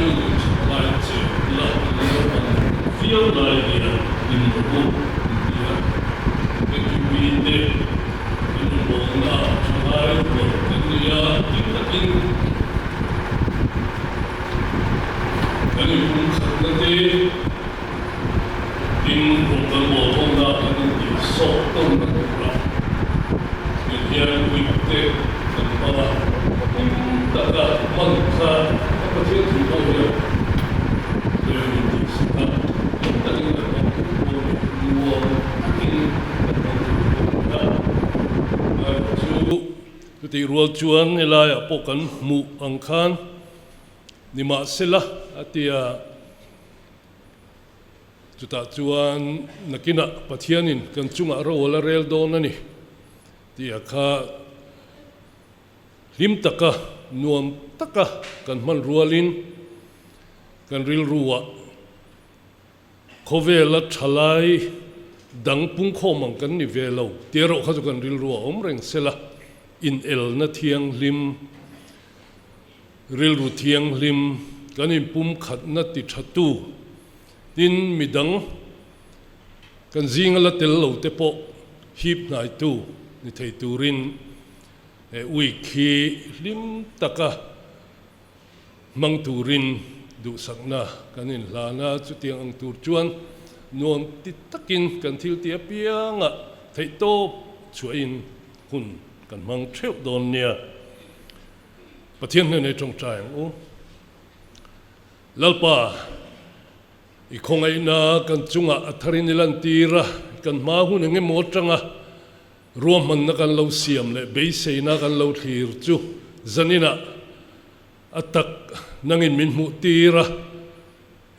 nu leh thalai che la an naupang viau lai hian hlim rawh u an ti a. KTP te kan rawngbawlna ah thalai rual kan ni a, hlim takin kan inpumkhatna te tin rawh kan bawl hawmna kan intih sawk tawnna turah tiang hian week te kan hmang a, hlim taka hman kha ka Pathian thu pawh hian rel min tih sak a, hlim takin kan hmang tur pawh ni, nuam takin kan hmang tur pawh ni a, amaherawhchu chutih rual chuan helaiah pawh kan hmuh ang khan nimahsela a ti a. Chutah chuan nakinah Pathianin kan chungah ro a la rel dawn a ni tih a kha hlim taka, nuam taka kan hman rualin kan rilruah khawvela thalai dang pungkhawm ang kan ni ve lo tih erawh kha chu kan rilruah awm reng sela, inelna thianghlim, Rilru thianghlim kan inpumkhatna ti thatu tin midang kan zinga la tel lo te pawh hip hnaitu ni thei turin he week hi hlim taka hmang turin duhsakna kan inhlan a, chutiang ang tur chuan nuam ti takin kan thil ti apiangah theihtawp chhuahin hun kan hmang theuh dawn nia. Pathian hnenah i tawngtai ang u. Lalpa, i khawngaihna kan chungah a tharin i lantir a, kan hma hun eng emaw atanga ruahmanna kan lo siam leh beiseina kan lo thlir chu zaninah a tak nangin min hmuh tir a,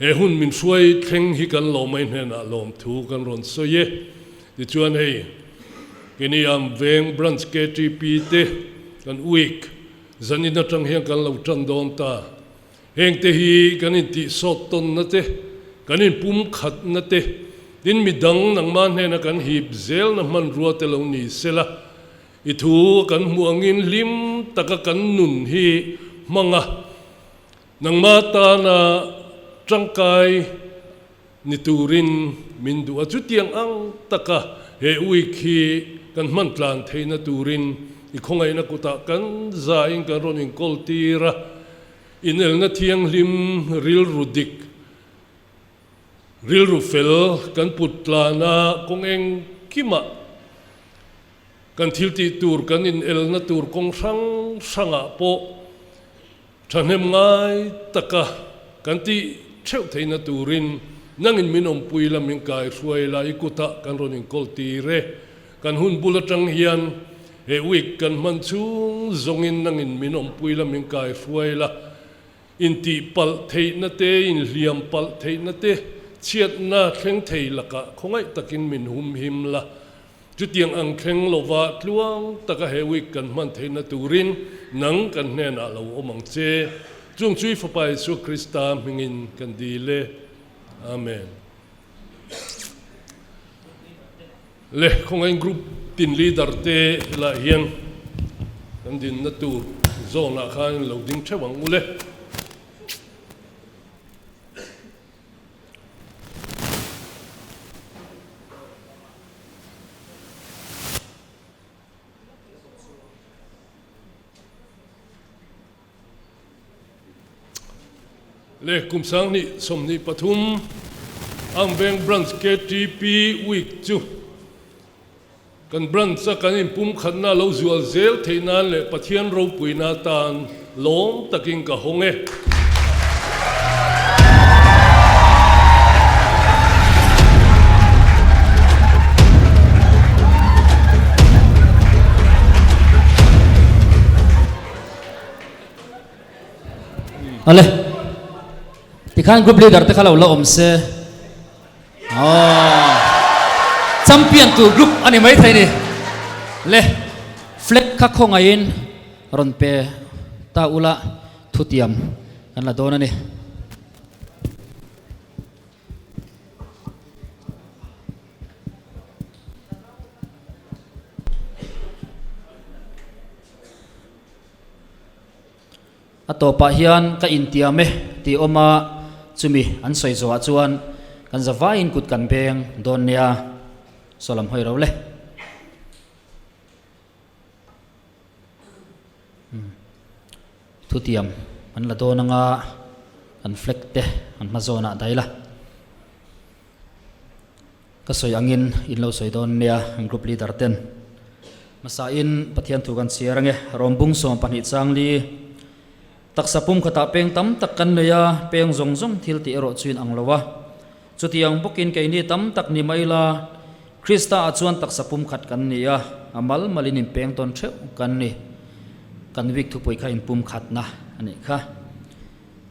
he hun min hruai thleng hi kan lawmai hnenah lawmthu kan rawn sawi e. Tichuan hei Keniam Veng Branch KTP te kan week zanin atang hian kan lo tan dawn ta. Hengte hi kan intih sawt tawnna te, kan inpumkhatna te, tin midang nangmah hnena kan hip zelna hmanrua te lo ni sela, i thu kan hmuh angin hlim taka kan nun hi hmang a, nangmah tana tangkai ni turin min duh a, chutiang ang taka he week hi kan hman tlan theihna turin i khawngaihna kutah kan zain kan rawn inkawl tir a, inelna thianghlim rilru dik, rilru fel kan put tlan a, kawng engkimah kan thil tih tur kan inelna tur kawng hrang hrangah pawh Thahnem ngai taka kan tih theuh theihna turin nangin min awmpui la, min kaihruai la, i kutah kan rawn inkawl tir e. Kan hun bul atang hian he week kan hman chhung zawngin nangin min awmpui la, min kaihruai la, intih palh theihna te, inhliam palh theihna te, chhiatna thleng thei lakah khawngaih takin min humhim la. Chutiang ang thleng lova tluang taka he week kan hman theihna turin nang kan hnenah lo awm ang che. Chung chu i Fapa Isua Krista hmingin kan dil e. Amen. Le khawngain group tin leader te lah hian kan dinna tur zone ah khan lo ding theuh ang u le. Le kum 2024 Amveng Branch KTP Week chu kan branch a kan inpumkhatna lo zual zel theih nan leh Pathian ropuina atan lawm takin ka hawng e. Ale tikhan group leader te kha lo la awm se Aww champion tur group ani mai thei ni le flag kha khawngaihin rawn pe ta ula thutiam kan la dawn a ni. A tawpah hian ka intiam e tih awm a, chumi an sawi zawhah chuan kan zavaiin kut kan beng dawn nia. Saw lam hawi ro le. Thutiam an la dawn anga an flag te an hma zawnah daih la. Ka sawi angin in lo sawi dawn nia an group leader ten. Hmasain Pathian thu kan chhiar ange Rawmbung 12 changli taksa pum khatah peng tam tak kan nei a, peng zawng zawng thil tih erawh chu in ang lo a. Chutiang bawkin keini tam tak ni mai la, Krista ah chuan taksa pumkhat kan ni a, a mal malin inpeng tawn theuh kan ni. Kan week thupui kha inpumkhatna a nih kha.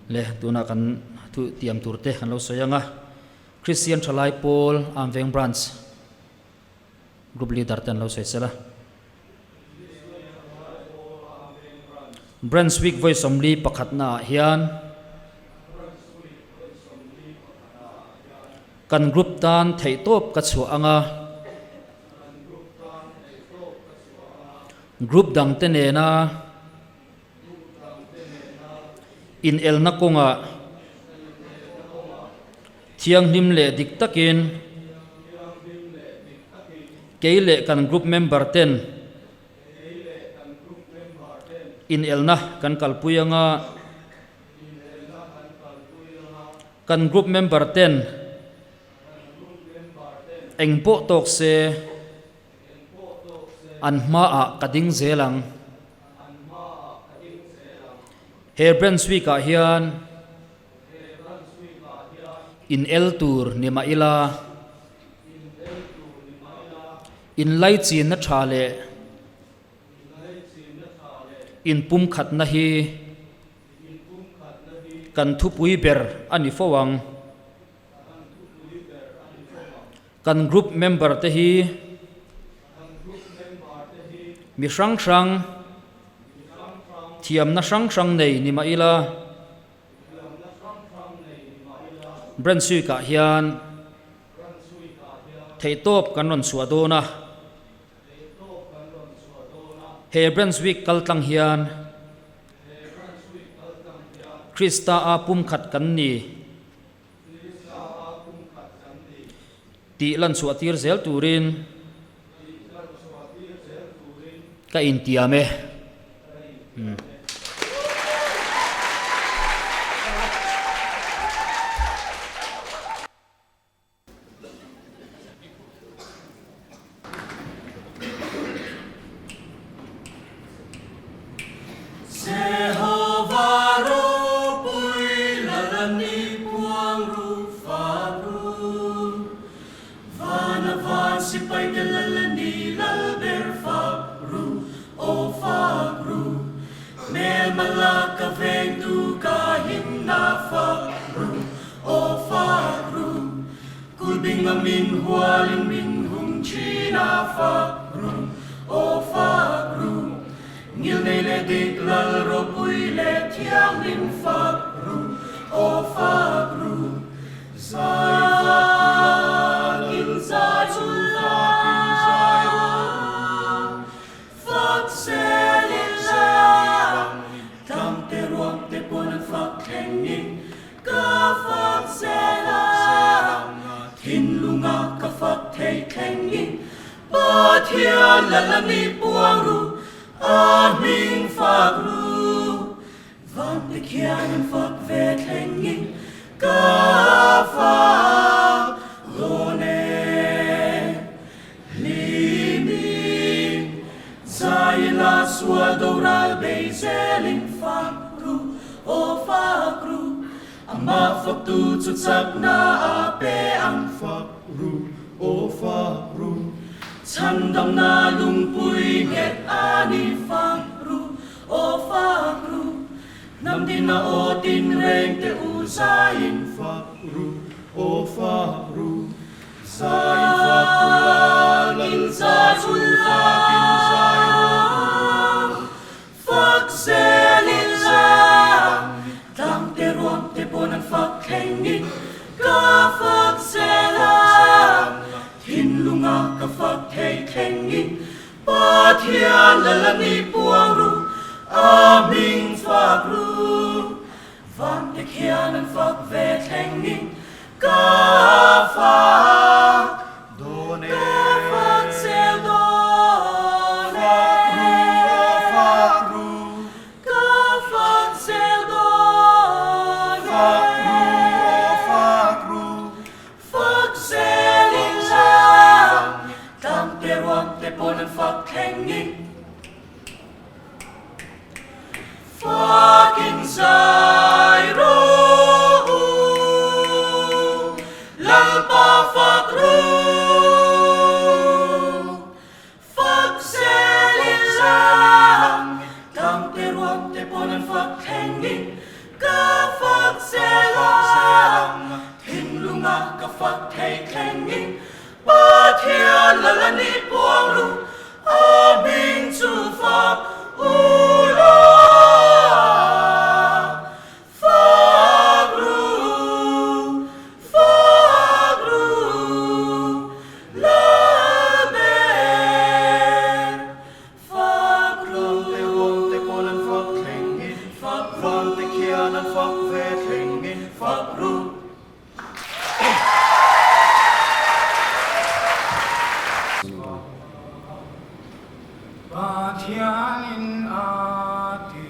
Le, tunah kan thu tiam tur te kan lo sawi ang a, Kristian Thalai Pawl Amveng Branch Group Leader te an lo sawi sel a. Branch Week vawi 41 naah hian Kan group tan theihtawp ka chhuah ang a. Group dangte nena inelna kawngah thianghlim leh dik takin kei leh kan group member ten inelna kan kalpui ang a. Kan group member ten eng pawh tawk se an hmaah ka ding zel ang. He Branch Week ah hian in el tur ni mah ila in laichinna tha leh in pumkhatna hi Kan thupui ber a ni fo ang. Kan group member te hi mi hrang hrang, thiamna hrang hrang nei ni mah ila, Branch Week-ah hian theihtawp kan rawn chhuah dawn a. He Branch Week kal tlang hian Krista a pumkhat kan ni tih lan chhuah tir zel turin ka intiam e. Jehovah ropui lalani puang ru fak ru. Vana van sipai te lalani lal ber fak ru, aw fak ru. Hmel malak ka vengtu ka himna fak ru, Aw fak ru, kulhbing a min hualin min hum thin a fak ru, aw fak ru, ngilnei leh dik lal ropui leh thianghlim fak ru, aw fak ru, zai fakin zai ula, fak zel ila, tlangte ruamte pawn an fak thlengin Ka fak zel a, thinlunga ka fak thei thlengin Pathian lal a ni puang ru, a hming fak ru. Vante khian an fak ve thlengin ka fak dawn e. Hlimin zai la sual doral bei zelin fak ru, aw fak ru, amah faktu chu chakna a pe ang. Fak ru, aw fak ru, chhandamna lungpui nghet a ni. Fak ru, aw fak ru, hnam tin a aw tin reng te u zaiin. Fak ru, aw fak ru, Zai fak ula, lal zai chu fakin zai rawh u. Fak zel ila, tlangte ruamte pawn an fak thlengin ka fak zel a, thinlunga ka fak thei thlengin Pathian lal a ni puang ru, a hming fak ru. khian an fak ve thlengin ka fak Dawn e. Ka fak zel dawn e. Fak ru aw fak ru. Ka fak zel dawn e. Fak ru aw fak ru. Fak zel in la tlang te ruam te pawn an fak thlengin fak in zai rawh u Lalpa fak ru Fak zel in la tlang te ruam te pawn an fak thlengin ka fak zel ang Thinlunga ka fak thei thlengin Pathian lal a nih puang lu a hming chu fak u la Fak ru fak ru Lal ber fak ru. Te ruam te pawn an fak thlengin Fak ru. Van te khian an fak ve thlengin Fak ru. Pathianin a ti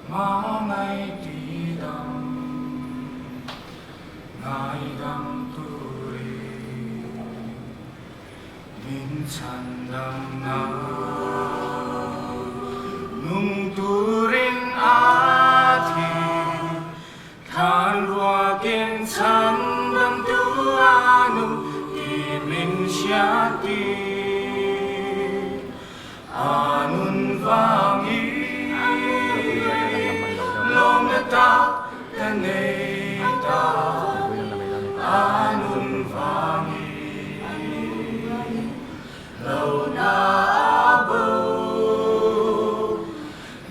hmangaih ti dam ngaidam turin min chhandam na nung turin a thi than ruakin chhandam tu a nung ti min hriat tir a nun vangin lawmna tak ka nei ta a nun vangin hlauhna a bo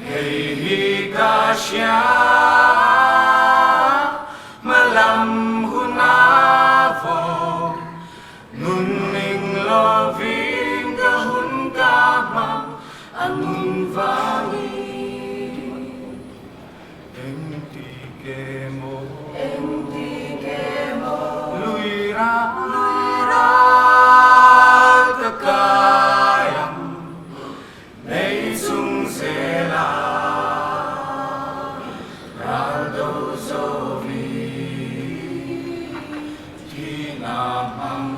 hei hi ka hria hmalam hun a vawk nun ning lovin ka hun ka hmang a nun vangin engtik emaw Engtik emaw lui ral ka kai ang nei chung zela ral do zovi thina hmang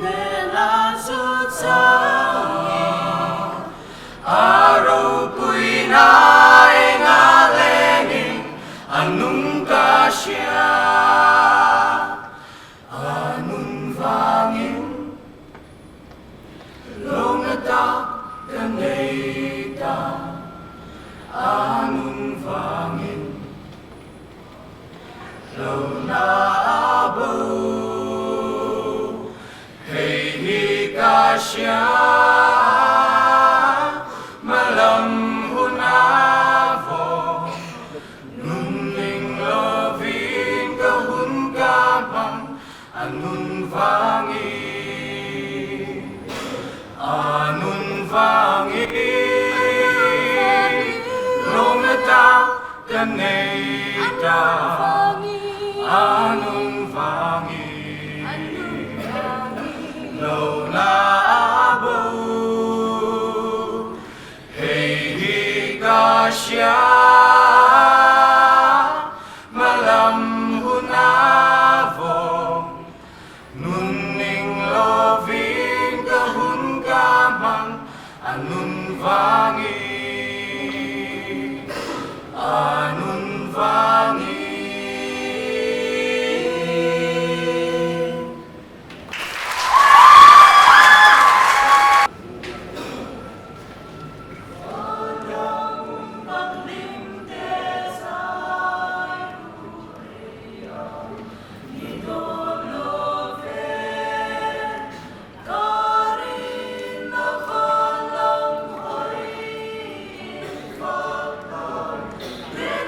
Nena chu changin a ropui na enga lengin a nung ka hria a nun vangin lawmna tak ka nei ta a nun vangin hlauhna a bo hei hi ka hria hmalam hun a vawk nun ning lovin ka hun ka hmang a nun vangin a nun vangin lawmna tak ka nei ta a nun vangin hlauhna a bo hei hi ka hria hmalam hun a vawk nun ning lovin ka hun ka hmang a nun vangin a nun vangin. Karin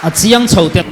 A chiang chho te.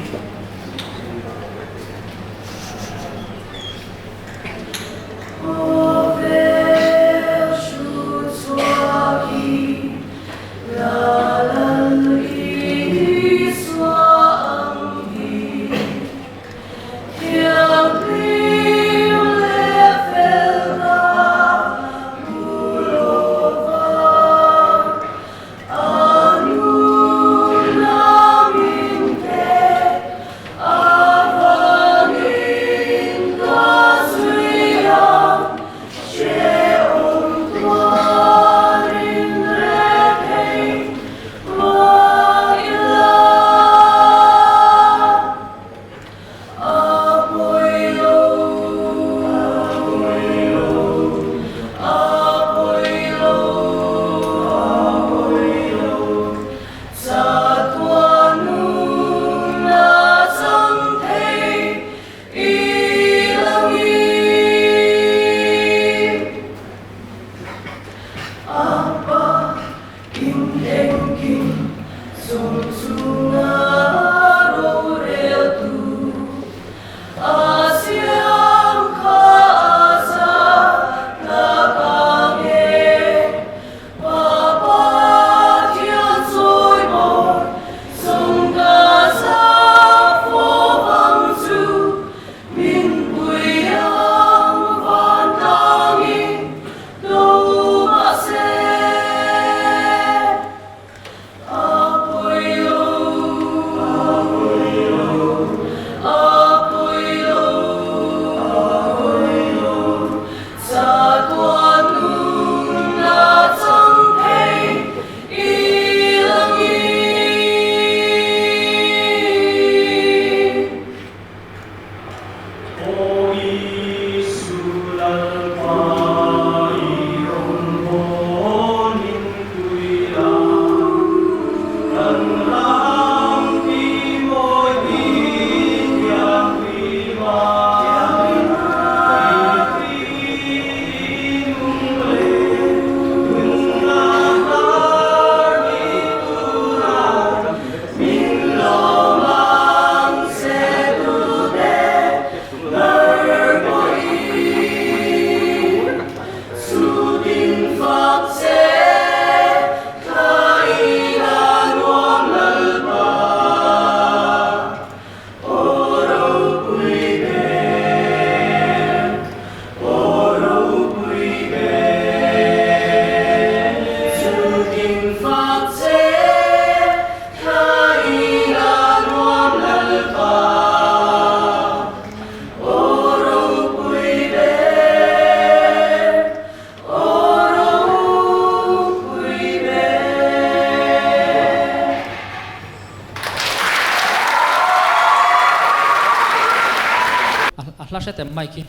A hla hre tem mai khi.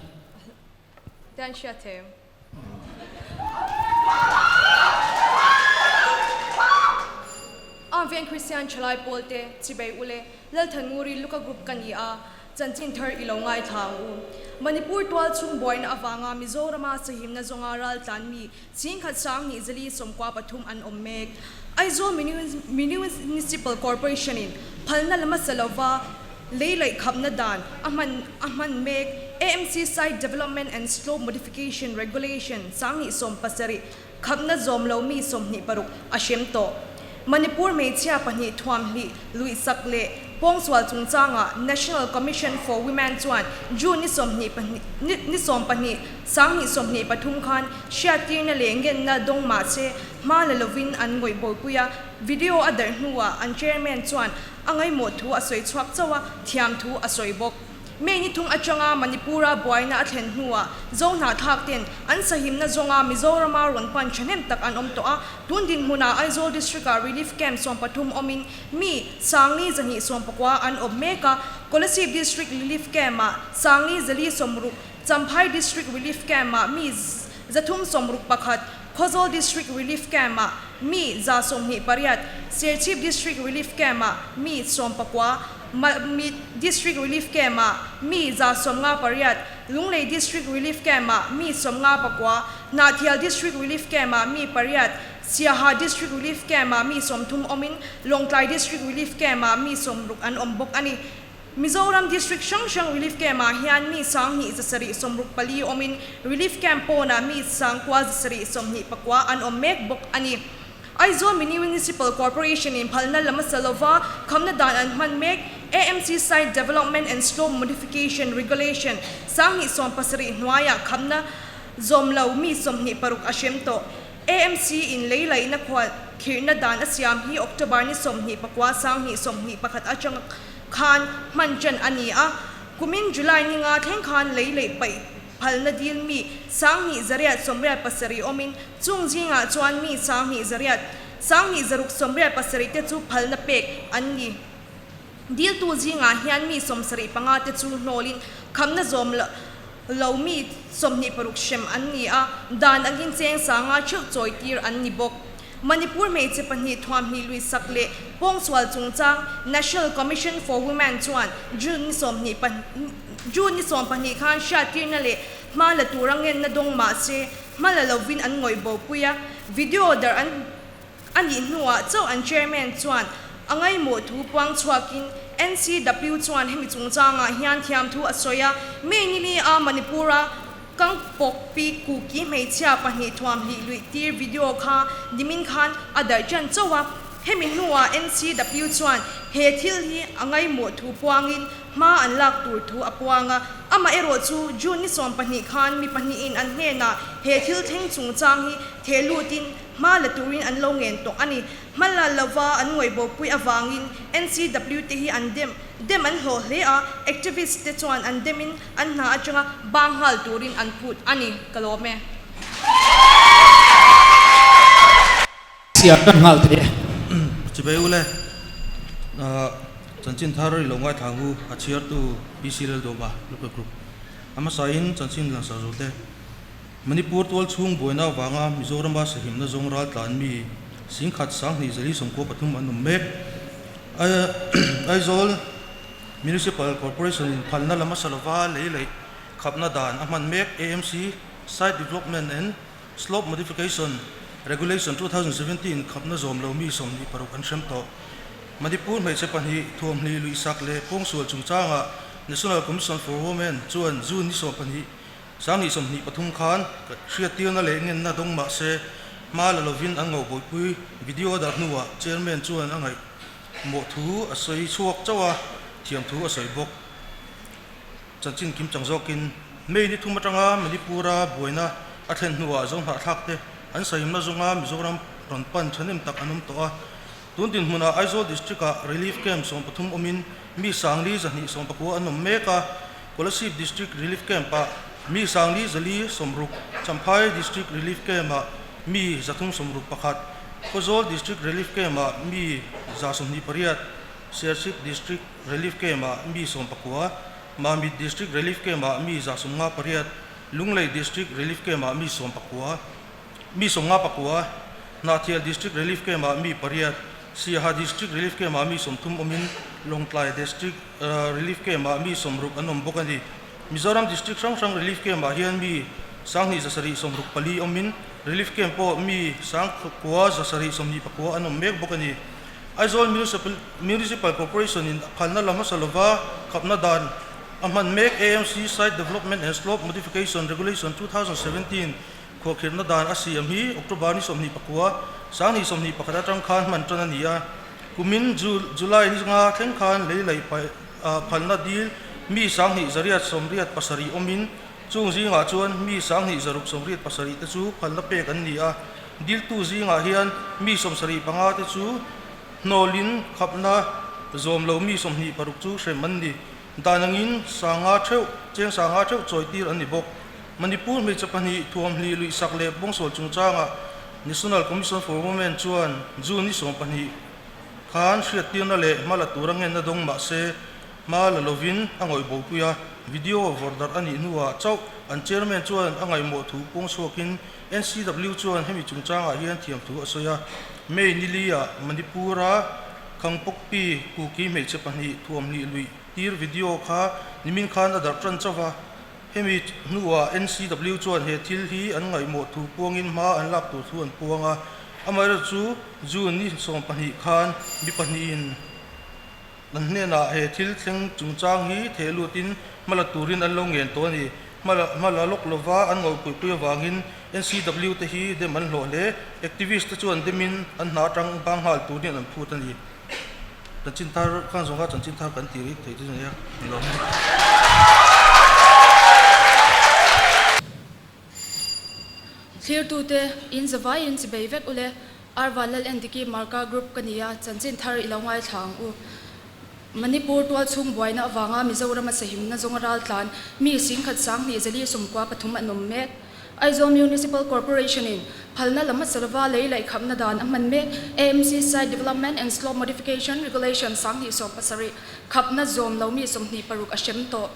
Te an hria them. Arm Veng Kristian Thalai Pawl te chibei ule Lalthannguri Luka Group ka ni a, chanchin thar i lo ngaithla ang u. Manipur tual chhung buaina avanga Mizorama sahimna zawnga ral tlan mi chingkhat sang nih zali 13 an awm mek. Aizawl Municipal Corporation in phalna la hmasa lova lei laih khapna dan a hman a hman mek. AMC Site Development and Slope Modification Regulation 2017 khapna zawm lo mi 26 a hrem tawh. Manipur hmeichhia pahnih thuamhnih luihsak leh pawngsual chungchangah National Commission for Women chuan June ni 22 ni 12 2023 khan hriattirna leh ngenna dawng mahse hma la lovin an ngawih bawipui a, video a darh hnuah an chairman chuan a ngaihmawh thu a sawi chhuak chauh a, thiam thu a sawi bawk. May ni thung atanga Manipur-a buaina a thlen hnuah Zohnahthlak ten an sahimna zawnga Mizorama rawn pan thahnem tak an awm tawh a, tun dinhmunah Aizawl District-ah Relief Camp 13 awmin mi 2,219 an awm mek a, Kolasib District Relief Camp-ah 4,460, Champhai District Relief Camp-ah mi 361, Khawzawl District Relief Camp-ah mi 128, Serchhip District Relief Camp-ah mi 19, Mamit District Relief Camp-ah mi 58, Lunglei District Relief Camp-ah mi 59, Hnahthial District Relief Camp-ah mi pariat, Siaha District Relief Camp-ah mi 30 awmin Lawngtlai District Relief Camp-ah mi 60 an awm bawk a ni. Mizoram District hrang hrang Relief Camp-ah hian mi 2164 awmin Relief Camp pawnah mi 9729 an awm mek bawk a ni. Aizawl Municipal Corporation in phalna lam a sa lova, khamna dan an hman mek. AMC Site Development and Slope Modification Regulation 2017 hnuaiah khamna zawm lo mi 26 a hrem tawh. AMC in lei laihna khual khirhna dan a siam hi October ni 29 2021 atang khan hman ṭan a ni a. Kumin July ni nga thleng khan lei leih paih phalna dil mi 1887 awmin chung zingah chuan mi 12 riat 1687 te chu phalna pek an ni. Diltu zingah hian mi 75 te chu hnawlin khamna zawm lo mi 26 hrem an ni a, dan angin cheng sanga theuh chawi tir an ni bawk. Manipur hmeichhe pahnih thuamhnih lui sak leh pawngsual chungchang National Commission for Women chuan June ni 20 June ni 12 khan hriattirna leh hma la tura ngenna dawng mah se hma la lovin an ngawih bopui a, video darh an A nih hnuah chauh an chairman chuan a ngaihmawh thu puang chhuakin NCW chuan hemi chungchangah hian thiamthu a sawi a, May nili a Manipur-a Kangpokpi Kuki hmeichhia pahnih thuam hlih luih tir video kha nimin khan a darh ṭan chauh a. Hemi hnuah NCW chuan he thil hi a ngaihmawh thu puangin hma an lak tur thu a puang a, amaherawh chu June ni 12 khan mi pahnihin an hnenah he thil thleng chungchang hi theh lutin Hma la turin an lo ngen tawh a ni. Hma la lova an ngawih bopui avangin NCW te hi an dem dem an hlawh hle a, activist te chuan an demin an hna atanga bang nghal turin an phut a ni. Ka lawm e. Chhiar kan nghal thei e. Chibei ule, chanchin thar i lo ngaithla ang u, a chhiartu PC Laldawma, Local Group. A hmasain chanchin langsar zo te. Manipur tual chhung buaina avanga Mizorama sahimna zawng raltlan mi 10,000 243 an awm mek. Aizawl Municipal Corporation in phalna lam a sa lova lei leih khapna dan a hman mek. AMC Site Development and Slope Modification Regulation 2017 khapna zawm lo mi 26 an hrem tawh. Manipur hmeichhe pahnih thuamhnih luihsak leh pawngsual chungchangah National Commission for Women chuan June ni 12 2023 khan hriattirna leh ngenna dawng mah se hma la lovin an ngohbawihpui video darh hnuah chairman chuan a ngaihmawh thu a sawi chhuak chauh a, thiam thu a sawi bawk. Chanchin kim chang zawkin May ni thum atanga Manipur-a buaina a thlen hnuah Zohnahthlak te an sahimna zawnga Mizoram rawn pan thahnem tak an awm tawh a. Tun dinhmunah Aizawl District-ah Relief Camp 13 awmin mi 4219 an awm mek a, Kolasib District Relief Camp-ah mi 4460, Champhai District Relief Camp-ah mi 361, Khawzawl District Relief Camp-ah mi 128, Serchhip District Relief Camp-ah mi 19, Mamit District Relief Camp-ah mi 158, Lunglei District Relief Camp-ah mi 19. Mi 59, Hnahthial District Relief Camp-ah mi pariat, Siaha District Relief Camp-ah mi 30 awmin Lawngtlai District Relief Camp-ah mi 60 an awm bawk a ni. Mizoram District hrang hrang Relief Camp-ah hian mi 2764 awmin Relief Camp pawh mi 9729 an awm mek bawk a ni. Aizawl Municipal Corporation-in phalna la hmasa lova khapna dan a hman mek AMC Site Development and Slope Modification Regulation 2017 Khuahkhirhna dan a siam hi October ni 24, 2021 atang khan hman tan a ni a. Kumin July ni nga thleng khan lei laih phalna dil mi 2187 awmin chung zingah chuan mi 2687 te chu phalna pek an ni a. Diltu zingah hian mi 75 te chu hnawlin khapna zawm lo mi 26 chu hrem an ni. Dan angin sanga theuh, cheng sanga theuh chawi tir an ni bawk. Manipur hmeichhe pahnih thuamhnih luihsak leh pawngsual chungchangah National Commission for Women chuan June ni 12 khan hriattirna leh hma la tura ngenna dawng mah se hma la lovin a ngawih bopui a, video vawrh darh a nih hnuah chauh an chairman chuan a ngaihmawh thu pawng chhuakin NCW chuan hemi chungchangah hian thiam thu a sawi a. May ni li-ah Manipur-a Kangpokpi Kuki hmeichhe pahnih thuamhnih luih tir video kha nimin khan a darh tan chauh a. Hemi hnuah NCW chuan he thil hi an ngaihmawh thu puangin hma an lak tur thu an puang a. Amaherawhchu, June ni 12 khan mi pahnihin an hnenah he thil thleng chungchang hi theh lutin hma la turin an lo ngen tawh a ni. Hma la lawk lova an ngawihpuipui avangin NCW te hi dem an hlawh hle. Activist te chuan demin an hna atang bang nghal turin an phut a ni. Chanchin thar khan zawng kha chanchin thar kan tih rih theih chu nia ni lo. Thlirtute, in zavaiin chibei vek ule, Arva Lalendiki Marka Group ka nia, chanchin thar i lo ngaithla ang u. Manipur tualchhung buaina avanga Mizorama sahimna zawnga raltlan mi singkhat 2000 443 an awm mek. Aizawl Municipal Corporation-in phalna la hmasa lova lei laihkhamna dan a hman mek. AMC Site Development and Slope Modification Regulation 2017 khapna zawm lo mi 26 a hrem tawh.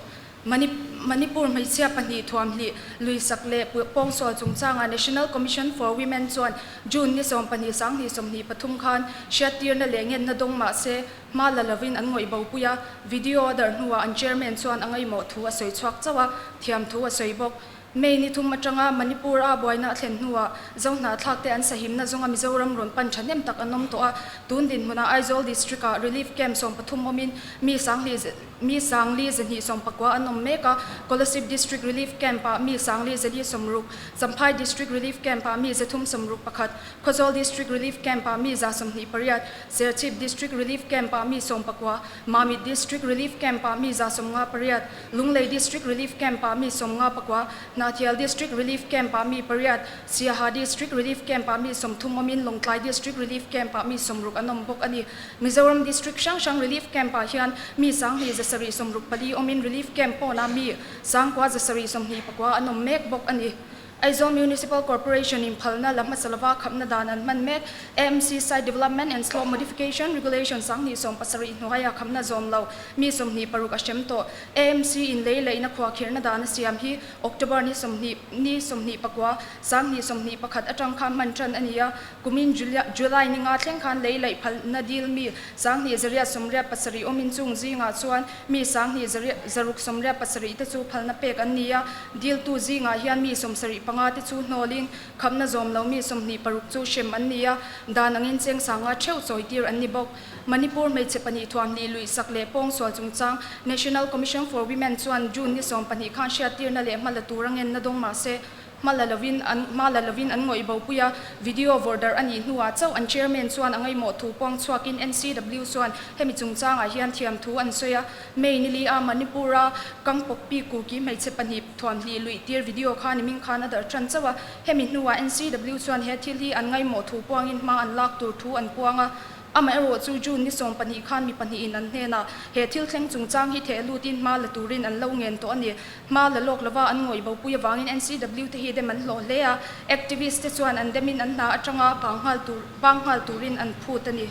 Manipur hmeichhia pahnih thuamhlih luisak leh pawngsual chungchanga National Commission for Women chuan June ni 12 2023 khan hriattirna leh ngenna dawng mah se hma la lovin an ngawih bopui a, video a darh hnuah an chairman chuan a ngaihmawh thu a sawi chhuak chauh a, thiam thu a sawi bawk. May ni thum atanga Manipur a buaina a thlen hnuah Zohnahthlak te an sahimna zawnga Mizoram rawn pan thahnem tak an awm tawh a, tun dinhmunah Aizawl District ah Relief Camp 13 awmin mi sangli mi sangli zahnih sawmpakua an awm mek a, Kolasib District Relief Camp ah mi sangli zali 60, Champhai District Relief Camp ah mi 361, Khawzawl District Relief Camp ah mi 128, Serchhip District Relief Camp ah mi 19, Mamit District Relief Camp ah mi 158, Lunglei District Relief Camp ah mi 54, Hnahthial District Relief Camp ah mi pariat, Siaha District Relief Camp ah mi 30 awmin Lawngtlai District Relief Camp ah mi 60 an awm bawk a ni. Mizoram District hrang hrang Relief Camp ah hian mi 2764 awmin Relief Camp pawnah mi 9729 an awm mek bawk a ni. Aizawl Municipal Corporation in phalna la hmasa lova khapna dan an hman mek. AMC Site Development and Slope Modification Regulation 2017 hnuaia khapna zawm lo mi 26 a hrem tawh. AMC in lei laihna khuahkhirhna dan a siam hi October ni 20 ni 29 2021 atang kha hman tan a ni a. Kumin July ni nga thleng khan lei laih phalna dil mi 2887 awmin chung zingah chuan mi 2687 te chu phalna pek an ni a. Diltu zingah hian mi 75 te chu hnawlin khapna zawm lo mi 26 chu hrem an ni a, dan angin cheng sanga theuh chawitir an ni bawk. Manipur hmeichhe pahnih thuamhnih luihsak leh pawngsual chungchang National Commission for Women chuan June ni 12 khan hriattirna leh hmala tura ngenna dawng mah se, Hma la lovin an hma la lovin an ngawih bopui a, video vawrh darh a nih hnuah chauh an chairman chuan a ngaihmawh thu puang chhuakin NCW chuan hemi chungchangah hian thiam thu an sawi a. May ni li a Manipur-a Kangpokpi Kuki hmeichhe pahnih thuamhlih luih tir video kha nimin khan a darh tan chauh a, hemi hnuah NCW chuan he thil hi an ngaihmawh thu puangin hma an lak tur thu an puang a. Amaherawh chu June ni 12 khan mi pahnihin an hnenah he thil thleng chungchang hi theh lutin hma la turin an lo ngen tawh a ni. Hma la lawk lova an ngawih bopui avangin NCW te hi dem an hlawh hle a, activist te chuan an demin an hna atanga bang nghal tur bang nghal turin an phut a ni.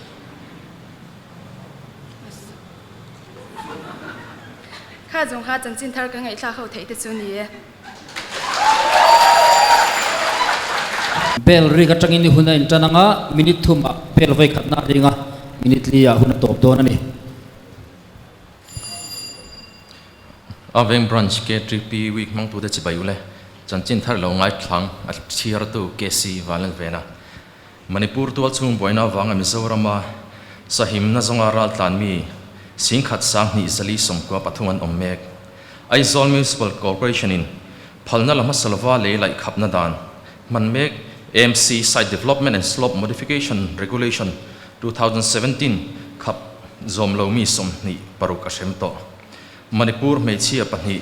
Kha zawng kha chanchin thar ka ngaihthlak ho theih te chu ni e. Bell rik atangin i hun a intan anga minute thumah bell vawikhatna a ring a, minute li ah hun a tawp dawn a ni. A veng Branch KTP Week hmangtute chibai ule chanchin thar lo ngaithlang a chhiartu KC Vanlalvena. Manipur tualchhung buaina avanga Mizorama sahimna zawnga raltlan mi 10,000 293 an awm mek. Aizawl Municipal Corporation in phalna la hmasa lova lei laih khapna dan hman mek AMC Site Development and Slope Modification Regulation 2017 khap zawm lo mi 26 a hrem tawh. Manipur hmeichhia pahnih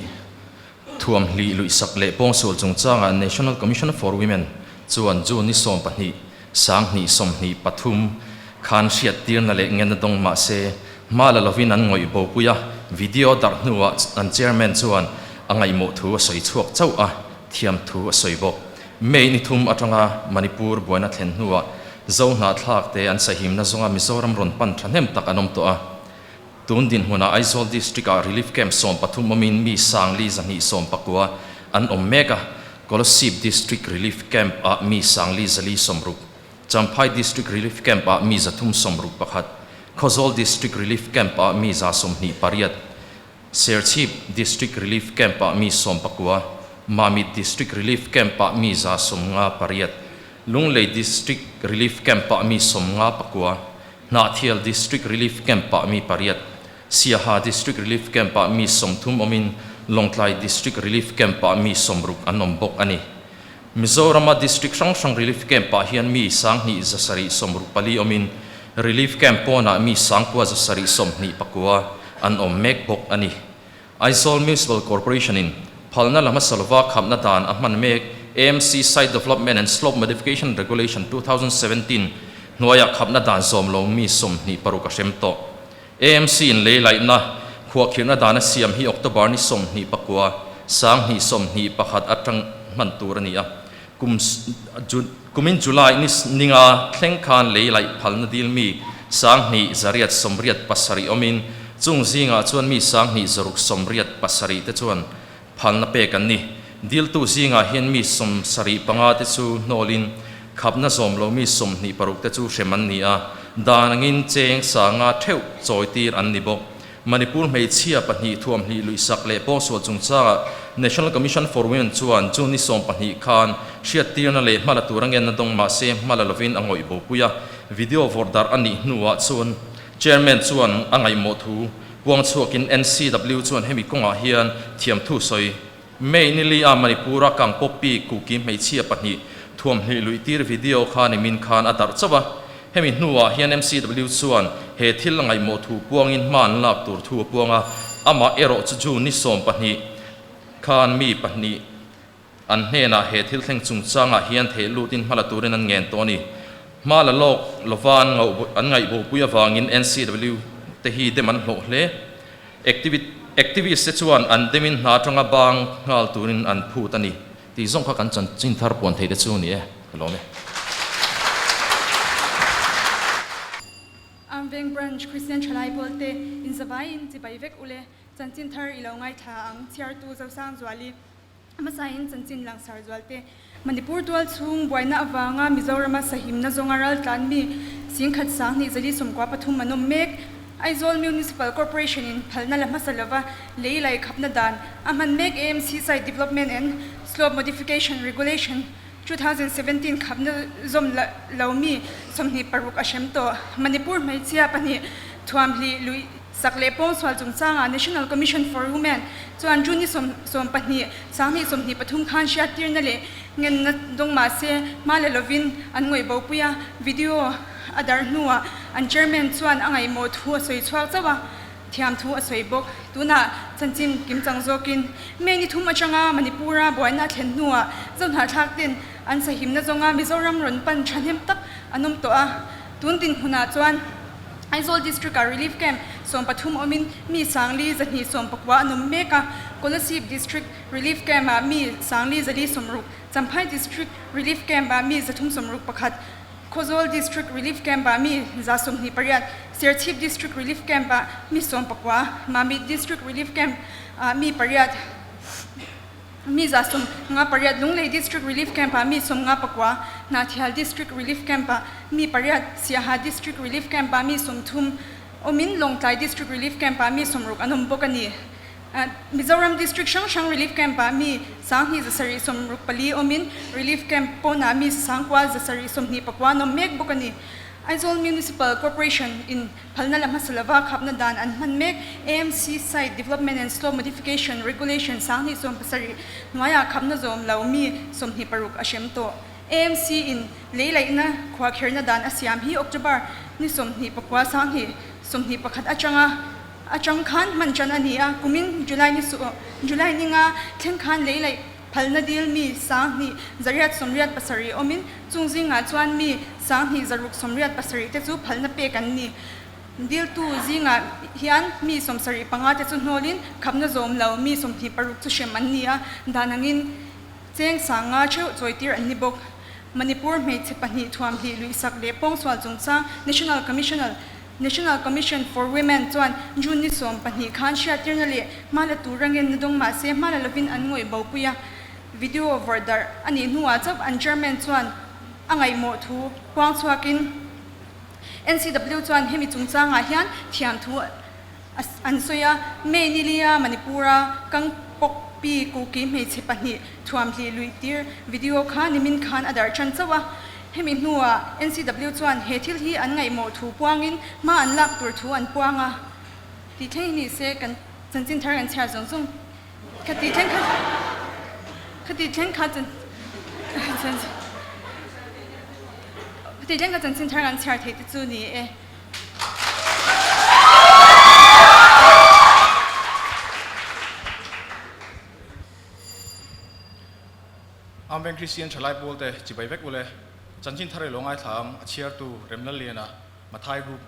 thuamhlih luihsak leh pawngsual chungchangah National Commission for Women chuan June ni 12 2023 khan hriattirna leh ngenna dawng mah se hma la lovin an ngawih bopui a, video darh hnuah an chairman chuan a ngaihmawh thu a sawi chhuak chauh a, thiam thu a sawi bawk. May ni thum atanga Manipur buaina thlen hnuah Zo hnahthlak te an sahimna zawnga Mizoram rawn pan thahnem tak an awm tawh a. Tun dinhmunah Aizawl District-ah Relief Camp 13 awmin mi 219 an awm mek a, Kolasib District Relief Camp-ah mi 460, Champhai District Relief Camp-ah mi 361, Khawzawl District Relief Camp-ah mi 128, Serchhip District Relief Camp-ah mi 19, Mamit District Relief Camp-ah mi 158. Lunglei District Relief Camp-ah mi 59, Hnahthial District Relief Camp-ah mi pariat, Siaha District Relief Camp-ah mi 30 awmin Lawngtlai District Relief Camp-ah mi 60 an awm bawk a ni. Mizorama District hrang hrang Relief Camp-ah hian mi 2764 awmin Relief Camp pawnah mi 9729 an awm mek bawk a ni. Aizawl Municipal Corporation-in phalna la hmasa lova khapna dan a hman mek AMC Site Development and Slope Modification Regulation 2017 hnuaiah khapna dan zawm lo mi 26 a hrem tawh. AMC-in lei laihna khuahkhirhna dan a siam hi October ni 29, 2021 atang hman tur a ni a. Kum kumin July ni ninga thleng khan lei laih phalna dil mi 2187 awmin chung zingah chuan mi 2687 te chuan phalna pek an ni. Diltu zingah hian mi 75 te chu hnawlin khapna zawm lo mi 26 te chu hrem an ni a, dan angin cheng sanga theuh chawitir an ni bawk. Manipur hmeichhia pahnih thuamhnih luihsak leh pawngsual chungchangah National Commission for Women chuan June ni 12 khan hriattirna leh hmala tur a ngenna dawng mahse hmala lovin a ngawih bopui a, video vawrh darh a nih hnuah chuan Chairman chuan a ngaihmawh thu puang chhuakin NCW chuan hemi kawngah hian thiamthu sawi May ni li a Manipur-a Kangpawpi Kuki hmeichhia pahnih thuamhnih luihtir video kha nimin khan a darh chauh a. Hemi hnuah hian MCW chuan he thil a ngaihmawh thu puangin hma an lak tur thu a puang a, amah erawh chu June ni 12 khan mi pahnih an hnenah he thil thleng chungchangah hian theih lutin hma la turin an ngen tawh a ni. Hma la lawk lova an ngaihbawhpui avangin NCW te hi dem an hlawh hle. Activist te chuan an demin hna atanga bang nghal turin an phut a ni tih zawng kha kan chanchin thar puan thei te chu ni e, ka lawm e. Armveng Branch Christian Thalai Pawlte inzavaiin chibai vek ule chanchin thar i lo ngaithla ang chhiartu Zosangzuali. Hmasain chanchin langsar zualte Manipur tual chhung buaina avanga Mizorama sahimna zawnga raltlan mi 10,243 an awm mek. Aizawl Municipal Corporation in phalna la hmasa lova lei lai khapna dan a hman mek AMC Site Development and Slope Modification Regulation 2017 khapna zawm lo mi 26 a hrem tawh. Manipur hmeichhia pahnih thuamhli lui Sak leh pawngsual chungchangah National Commission for Women chuan June ni 12, 2023 khan hriattirna leh ngenna dawng mah se hma la lovin an ngawih bopui a, video a darh hnuah an chairman chuan a ngaihmawh thu a sawi chhuak chauh a, thiam thu a sawi bawk. Tunah chanchin kimchang zawkin May ni thum atanga Manipur-a buaina a thlen hnuah Zohnahthlak ten an sahimna zawnga Mizoram rawn pan thahnem tak an awm tawh a, tun dinhmunah chuan Aizawl District-ah Relief Camp 13 awmin mi 4219 an awm mek a, Kolasib District Relief Camp-ah mi 4460, Champhai District Relief Camp-ah mi 361, Khawzawl District Relief Camp-ah mi 128, Serchhip District Relief Camp-ah mi 19, Mamit District Relief Camp-ah mi pariat. Mi 58 Lunglei District Relief Camp-ah mi 59, Hnahthial District Relief Camp-ah mi pariat, Siaha District Relief Camp-ah mi 30 awmin Lawngtlai District Relief Camp-ah mi 60 an awm bawk a ni. Mizoram District hrang hrang Relief Camp-ah mi 2764 awmin Relief Camp pawnah mi 9729 an awm mek bawk a ni. Aizawl Municipal Corporation in Phalna la hmasa lova khapna dan an hman mek. AMC Site Development and Slope Modification Regulation 2017 hnuaiah khapna zawm lo mi 26 a hrem tawh. AMC in lei laihna khuahkherna dan a siam hi October ni 29 2021 atanga atang khan hman tan a ni a, kumin July ni July ninga thleng khan lei laih Phalna dil mi 2187 awmin chung zingah chuan mi 2687 te chu phalna pek an ni. Diltu zingah hian mi 75 te chu hnawlin khapna zawm lo mi 26 chu hrem an ni a, dan angin cheng 50 theuh chawitir an ni bawk. Manipur hmeichhe pahnih thuamhnih luihsak leh pawngsual chungchang National Commissional National Commission for Women chuan June ni 12 khan hriattirna leh hma la tur rangin na dawng mah se hma la lovin an ngawih bopui a, video vawrh darh a nih hnuah chauh an chairman chuan a ngaihmawh thu puang chhuakin NCW chuan hemi chungchangah hian thiam thu an sawi a. May ni lia Manipur-a Kangpokpi Kuki hmeichhe pahnih thuamhli luihtir video kha nimin khan a darh tan chauh a. Hemi hnuah NCW chuan he thil hi an ngaihmawh thu puangin hma an lak tur thu an puang a. Tih thleng hi ni se kan chanchin thar kan chhiar zawng zawng. Khati thleng kha khati thleng kha khati thleng kha chanchin thar kan chhiar theih te chu ni e. Amveng Kristian thalai pawlte chibai vek ule. Chanchin thar i lo ngaithla ang, a chhiartu Remlalliana, Mathai Group.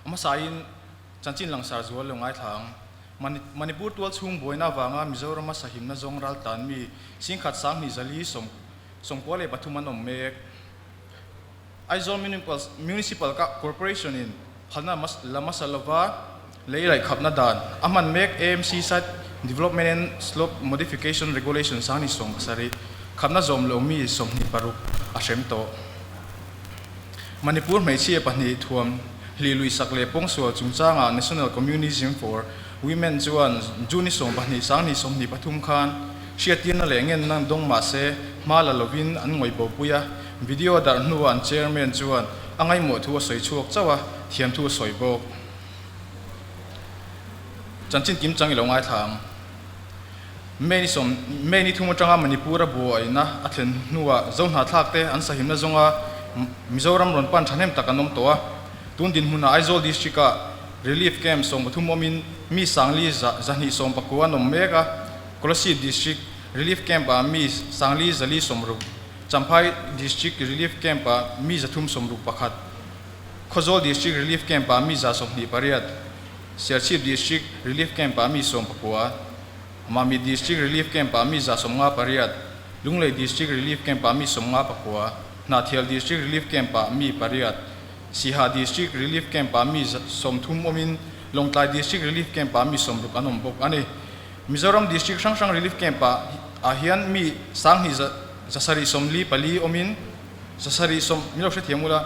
A hmasain chanchin langsar zual lo ngaithla ang. Manipur tual chhung buaina avanga Mizorama sahimna zawng raltlan mi singkhat 2000 zali 93 an awm mek. Aizawl Municipal Corporation in phalna la hmasa lova lei laihkhapna dan a hman mek AMC Site Development and Slope Modification Regulation 2017 khapna zawm lo mi 26 a hrem tawh. Manipur hmeichhia pahnih thuam hli lui sak leh pawngsual chungchangah National Communism for Women chuan June 20 2023 khan hriattirna leh ngenna dawng mah se hma la lovin an ngawih bopui a, video darh hnuah an chairman chuan a ngaihmawh thu a sawi chhuak chauh a, thiam thu a sawi bawk. Chanchin kim chang i lo ngaithla ang. May ni sawm May ni thum atanga Manipur a buaina a thlen hnuah Zohnahthlak te an sahimna zawnga Mizoram rawn pan thahnem tak an awm tawh a. Tun dinhmunah Aizawl District ah Relief Camp 13 awmin mi 40 219 an awm mek a. Kolasib District Relief Camp ah mi 40 460, Champhai District Relief Camp ah mi 361, Khawzawl District Relief Camp ah mi 128, Serchhip District Relief Camp ah mi 19, Mamit District Relief Camp ah mi 58, Lunglei District Relief Camp ah mi 59, Hnahthial District Relief Camp ah mi pariat, Siaha District Relief Camp ah mi 30 awmin Lawngtlai District Relief Camp ah mi 60 an awm bawk a ni. Mizoram District hrang hrang Relief Camp ah ah hian mi 2 744 awmin zasarih sawm min lo hrethiam ula.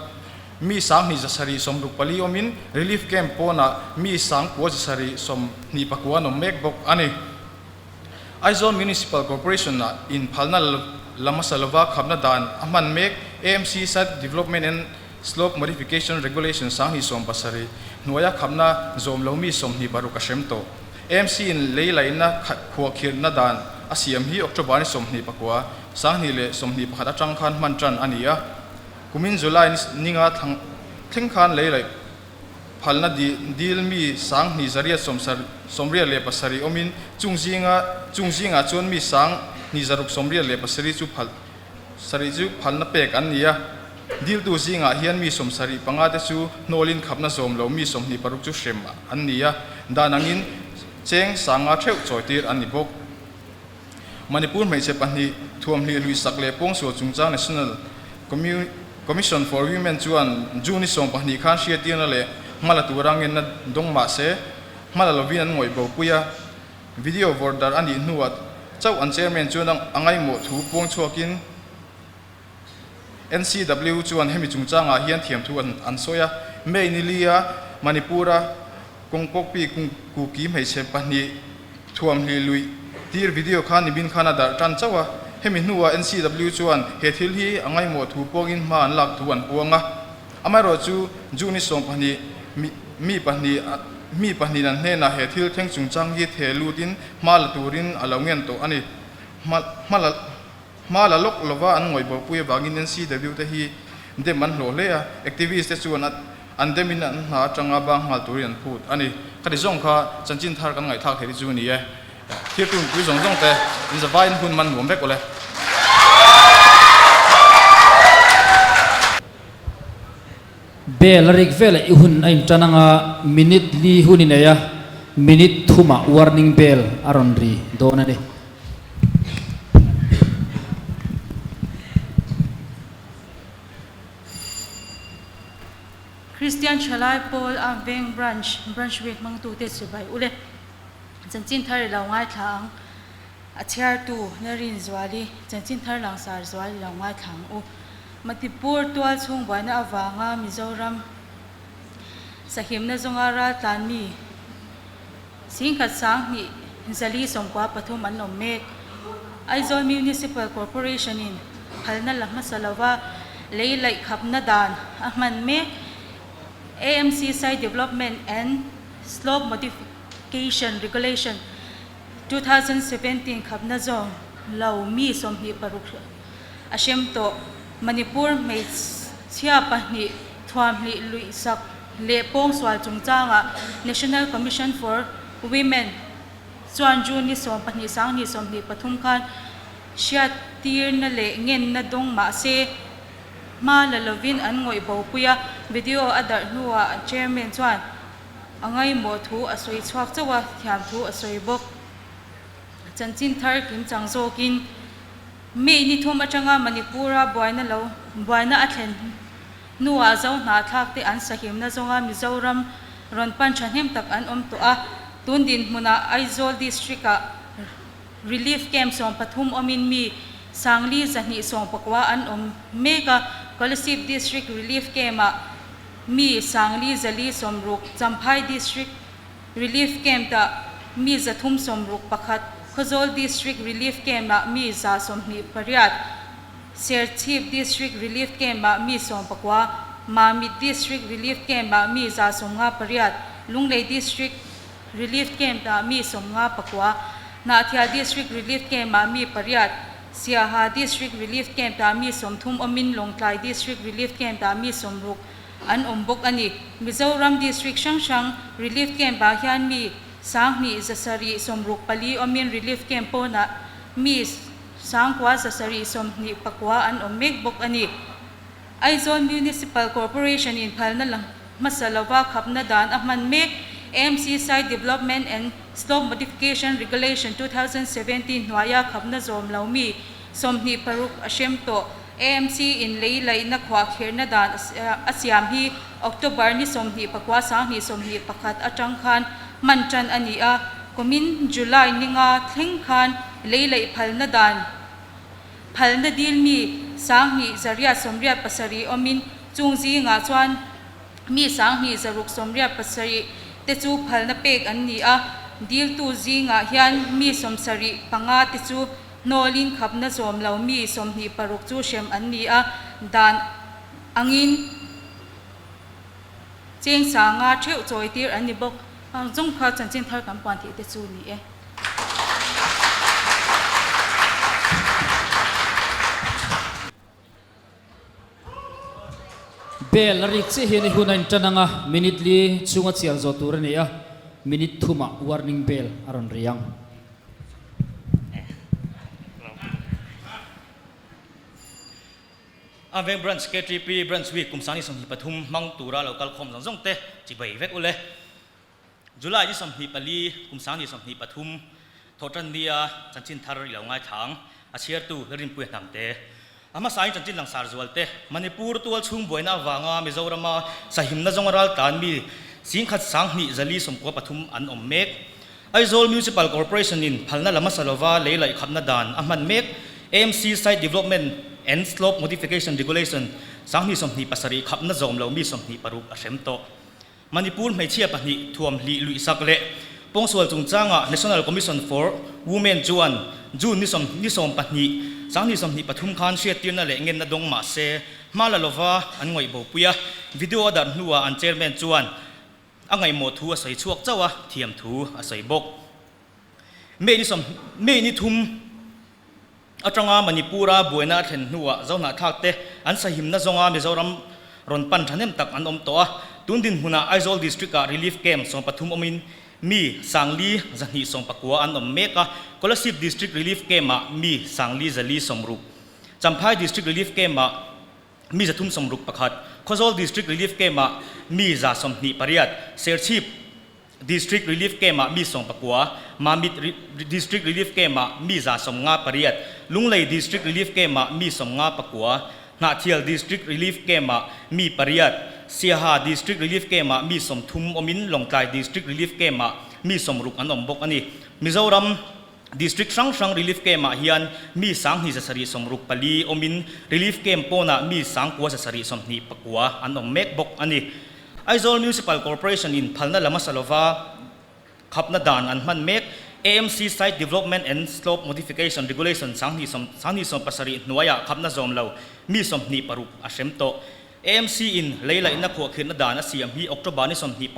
Mi 2764 awmin Relief Camp pawnah mi 9729 an awm mek bawk a ni. Aizawl Municipal Corporation ah inphalna la hmasa lova khapna dan a hman mek AMC Site Development and Slope Modification Regulation 2017 hnuaia khapna zawm lo mi 26 a hrem tawh. AMC in lei laihna khuahkhirhna dan a siam hi October ni 29, 2021 atang khan hman tan a ni a. Kumin July ninga thleng khan lei laih phalna dil mi 2887 awmin chung zinga chung zingah chuan mi 2687 chu phal sarih chu phalna pek an ni a. Diltu zingah hian mi 75 te chu hnawlin khapna zawm lo mi 26 chu hrem an ni a, dan angin cheng 50 theuh chawitir an ni bawk. Manipur hmeichhe pahnih thuamhnih lui sak leh pawngsual chungchang National Commission for Women chuan June ni 20 khan hriattirna leh hmala tura ngenna dawng mah se hmala lovin an ngawih bopui a. Video vawrh darh a nih hnuah chauh an chairman chuan a ngaihmawh thu puang chhuakin NCW chuan hemi chungchangah hian thiamthu an sawi a. May ni lia Manipur-a Kawngpawkpi Kuki hmeichhe pahnih thuamhli luih tir video kha nimin khan a darh tan chauh a. Hemi hnuah NCW chuan he thil hi a ngaihmawh thu puangin hma an lak thu an puang a. Amaherawhchu June 20 mi pahnih mi pahnih an hnenah he thil thleng chungchang hi the lutin hma la turin a lo ngen tawh a ni. Hma hma Hma la lawk lova an ngawih bawhpui avangin NCW te hi dem an hlawh hle a, activist te chuan an demin an hna atanga bang nghal turin an phut a ni. Khati zawng kha chanchin thar kan ngaihthlak theih te chu ni e. Thirtu mipui zawng zawng te in zavaiin hun man nuam vek awle. Bell a rik veleh i hun a intan anga minute li hun i nei a, minute thumah warning bell a rawn ri dawn a ni. Kristian Thalai Pawl a Veng Branch, Branch Week hmangtute chibai ule. Chanchin thar i lo ngaithla ang. A chhiartu Narin Zuali, Chanchin thar langsar zual i lo ngaithla ang u. Matipur tual chhung buaina avanga Mizoram sahimna zawnga raltlan mi 10 20 zali 93 an awm mek. Aizawl Municipal Corporation in phalna la hmasa lova. lei laih khapna dan a hman mek. AMC Site Development and Slope Modification Regulation, 2017 khapna zawng lo mi 26 a hrem tawh. Manipur hmeichhia pahnih thuamhlih luihsak leh pawngsual chungchangah National Commission for Women chuan June ni 12 sanghnih 23 khan hriattirna leh ngenna dawng mah se hma la lovin an ngawih bopui a, video a darh hnuah Chairman chuan a ngaimawh thu a sawi chhuak chauh a, thiam thu a sawi bawk. Chanchin thar kim chang zawkin May ni thum atanga Manipur-a buaina lo buaina a thlen hnuah Zo hnahthlak te an sahimna zawnga Mizoram rawn pan thahnem tak an awm tawh a, tun dinhmunah Aizawl District-ah Relief Camp 13 awmin mi Sangli 219 an awm mek a, Kolasib District Relief Camp-ah mi Sangli 460, Champhai District Relief Camp-ah mi 361, Khawzawl District Relief Camp-ah mi 128, Serchhip District Relief Camp-ah mi 19, Mamit District Relief Camp-ah mi 158, Lunglei District Relief Camp-ah mi 59, Hnahthial District Relief Camp-ah mi pariat, Siaha District Relief Camp-ah mi 30 awmin Lawngtlai District Relief Camp-ah mi 60 an awm bawk a ni. Mizoram District hrang hrang Relief Camp-ah hian mi 2764 awmin Relief Camp pawnah mi 9729 an awm mek bawk a ni. Aizawl Municipal Corporation in phalna la hmasa lova khapna dan a hman mek. AMC Site Development and Slope Modification Regulation 2017 hnuaia khapna zawm lo mi 26 a hrem tawh. AMC in lei laihna khuahkhirhna dan a siam hi October ni 29 2021 atang khan hman tan a ni a, kumin July ni nga thleng khan lei laih phalna dan Phalna dil mi 2887 awmin chung zingah chuan mi 2687 te chu phalna pek an ni a, diltu zingah hian mi 75 te chu hnawlin khapna zawm lo mi 26 chu hrem an ni a, dan angin cheng sanga theuh chawitir an ni bawk. Zawng kha chanchin thar kan puan theih te chu ni e. Bell a rik chiah hian i hun a intan ang a, minute li chhunga chiar zawh tur a ni a, minute thumah warning bell a rawn ri ang. A veng Branch KTP Branch Week kum 2023 hmang tura lo kal khawm zawng zawng te chibai vek ule. July ni 24, kum 2023, Thawhtan nia chanchin thar i lo ngaithlang a chhiartu Rinpuia Hnamte. A hmasain chanchin langsar zual te, Manipur tual chhung buaina avanga Mizorama sahimna zawnga raltlan mi 10 20 493 an awm mek. Aizawl Municipal Corporation in phalna la hmasa lova lei laih khapna dan a hman mek. AMC Site Development and Slope Modification Regulation 2027 khapna zawm lo mi 26 a hrem tawh. Manipur hmeichhia pahnih thuam hlih luihsak leh pawngsual chungchangah National Commission for Women chuan June ni ni 12, 2023 khan hriattirna leh ngenna dawng mah se hma la lova an ngaih bopui a, video a darh hnuah an chairman chuan a ngaihmawh thu a sawi chhuak chauh a, thiam thu a sawi bawk. May ni sawm May ni thum atanga Manipur-a buaina a thlen hnuah Zohnahthlak te an sahimna zawnga Mizoram rawn pan thahnem tak an awm tawh a, tun dinhmunah Aizawl District-ah Relief Camp 13 awmin mi 4219 an awm mek a, Kolasib District Relief Camp-ah mi 4460, Champhai District Relief Camp-ah mi 361, Khawzawl District Relief Camp-ah mi 128, Serchhip District Relief Camp-ah mi 19, Mamit District Relief Camp-ah mi 158, Lunglei District Relief Camp-ah mi 59, Hnahthial District Relief Camp-ah mi pariat, Siaha District Relief Camp-ah mi 30 awmin Lawngtlai District Relief Camp-ah mi 60 an awm bawk a ni. Mizoram District hrang hrang Relief Camp-ah hian mi 2764 awmin Relief Camp pawnah mi 9729 an awm mek bawk a ni. Aizawl Municipal Corporation in phalna la hmasa lova khapna dan an hman mek. AMC Site Development and Slope Modification Regulation 2007 hnuaiah khapna zawm lo mi 26 a hrem tawh. AMC in lei laihna khuahkhirhna dan a siam hi October ni 29,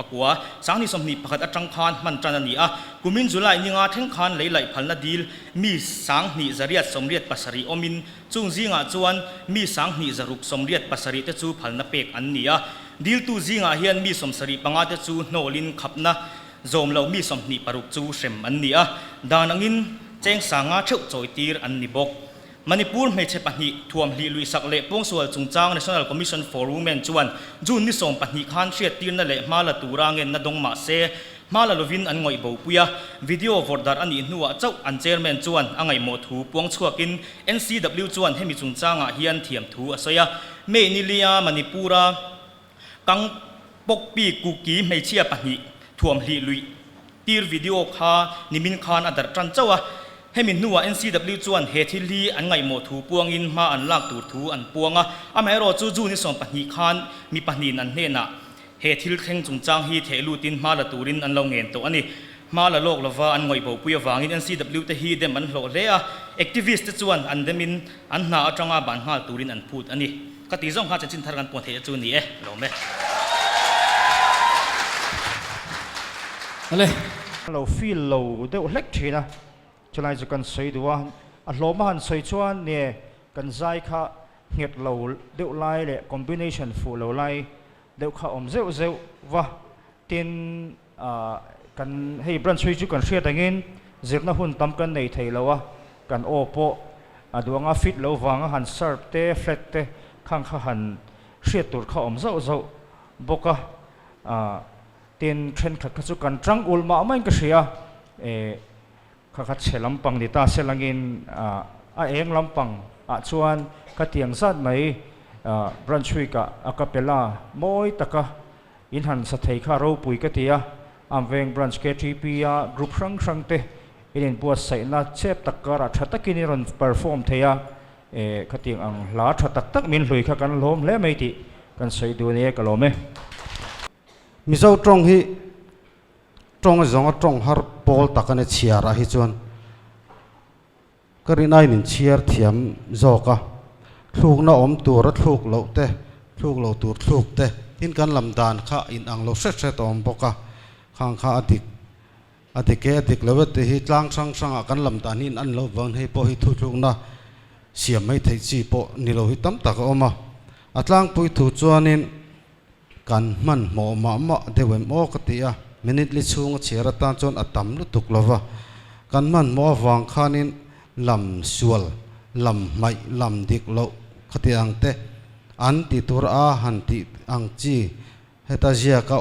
2021 atang khan hman tan a ni a. Kumin July ni nga thleng khan lei laih phalna dil mi 2187 awmin chung zingah chuan mi 1687 te chu phalna pek an ni a. Diltu zingah hian mi 75 te chu hnawlin khapna zawm lo mi 26 chu hrem an ni a. Dan angin cheng sanga theuh chawitir an ni bawk. Manipur hmeichhe pahnih thuam hlih luihsak leh pawngsual chungchang National Commission for Women chuan June ni 12 khan hriattirna leh hma la tura ngenna dawng mah se, hma la lovin an ngawih bopui a. Video vawrh darh a nih hnuah chauh an chairman chuan a ngaihmawh thu puang chhuakin NCW chuan hemi chungchangah hian thiam thu a sawi a. May ni lia Manipur-a Kangpokpi Kuki hmeichhia pahnih thuam hlih luih tir video kha nimin khan a darh tan chauh a. Hemi hnuah NCW chuan he thil hi an ngaihmawh thu puangin hma an lak tur thu an puang a. Amaherawhchu June ni 12 khan mi pahnihin an hnenah he thil thleng chungchang hi theh lutin hma la turin an lo ngen tawh a ni. Hma la lawk lova an ngawih bopui avangin NCW te hi dem an hlawh hle a, activist te chuan an demin an hna atanga ban nghal turin an phut a ni. Ka ti zawng kha chanchin thar kan puan theih chu ni e, lawm e. Ale. Lo feel lo deuh hlek thin a, chulai chu kan sawi duh a, a hlawm a han sawi chuan nge kan zai kha nghet lo deuh lai leh combination fuh lo lai deuh kha awm zeuh zeuh va, tin kan hei branch hi chu kan hriat angin zirna hun tam kan nei thei lo a, kan aw pawh a duh anga fit lo vanga han sharp te flat te khang kha han hriat tur kha awm zauh zauh bawk a, tin thenkhat kha chu kan tang ul mah maiin ka hria e kha kha chhe lampang ni ta se langin a eng lampang ah chuan ka tiang zat mai branch week ah a capella mawi taka In han sa thei kha ropui ka ti a, Amveng Branch KTP a group hrang hrang te in inbuatsaihna chep tak karah tha takin i rawn perform thei a, eh khatiang ang hla tha tak tak min hlui kha kan hlawm hle mai tih kan sawi duh ania ka lawm e. Mizo tawng hi tawng zawnga tawng har pawl tak a ni chhiarah hi chuan Ka rinaiin in chhiar thiam zawk a, thlukna awm tur a thluk loh te, thluk lo tur thluk te, tin kan lam dan kha in ang lo hret hret a awm bawk a, khang kha a dik a dik e a dik lo e tih hi tlang hrang hrangah kan lam dan hi in an loh vang hei pawh hi thuthlukna siam mai theih chi pawh ni lo hi tam tak a awm a, a tlangpui thu chuanin kan hmanhmawh mah mah deuh em aw ka ti a, minute li chhunga chhiar atan chuan a tam lutuk lo va, kan hmanhmawh avang khanin lam sual, lam hmaih, lam dik loh khati ang te an ti tur a han tih ang chi heta ziaka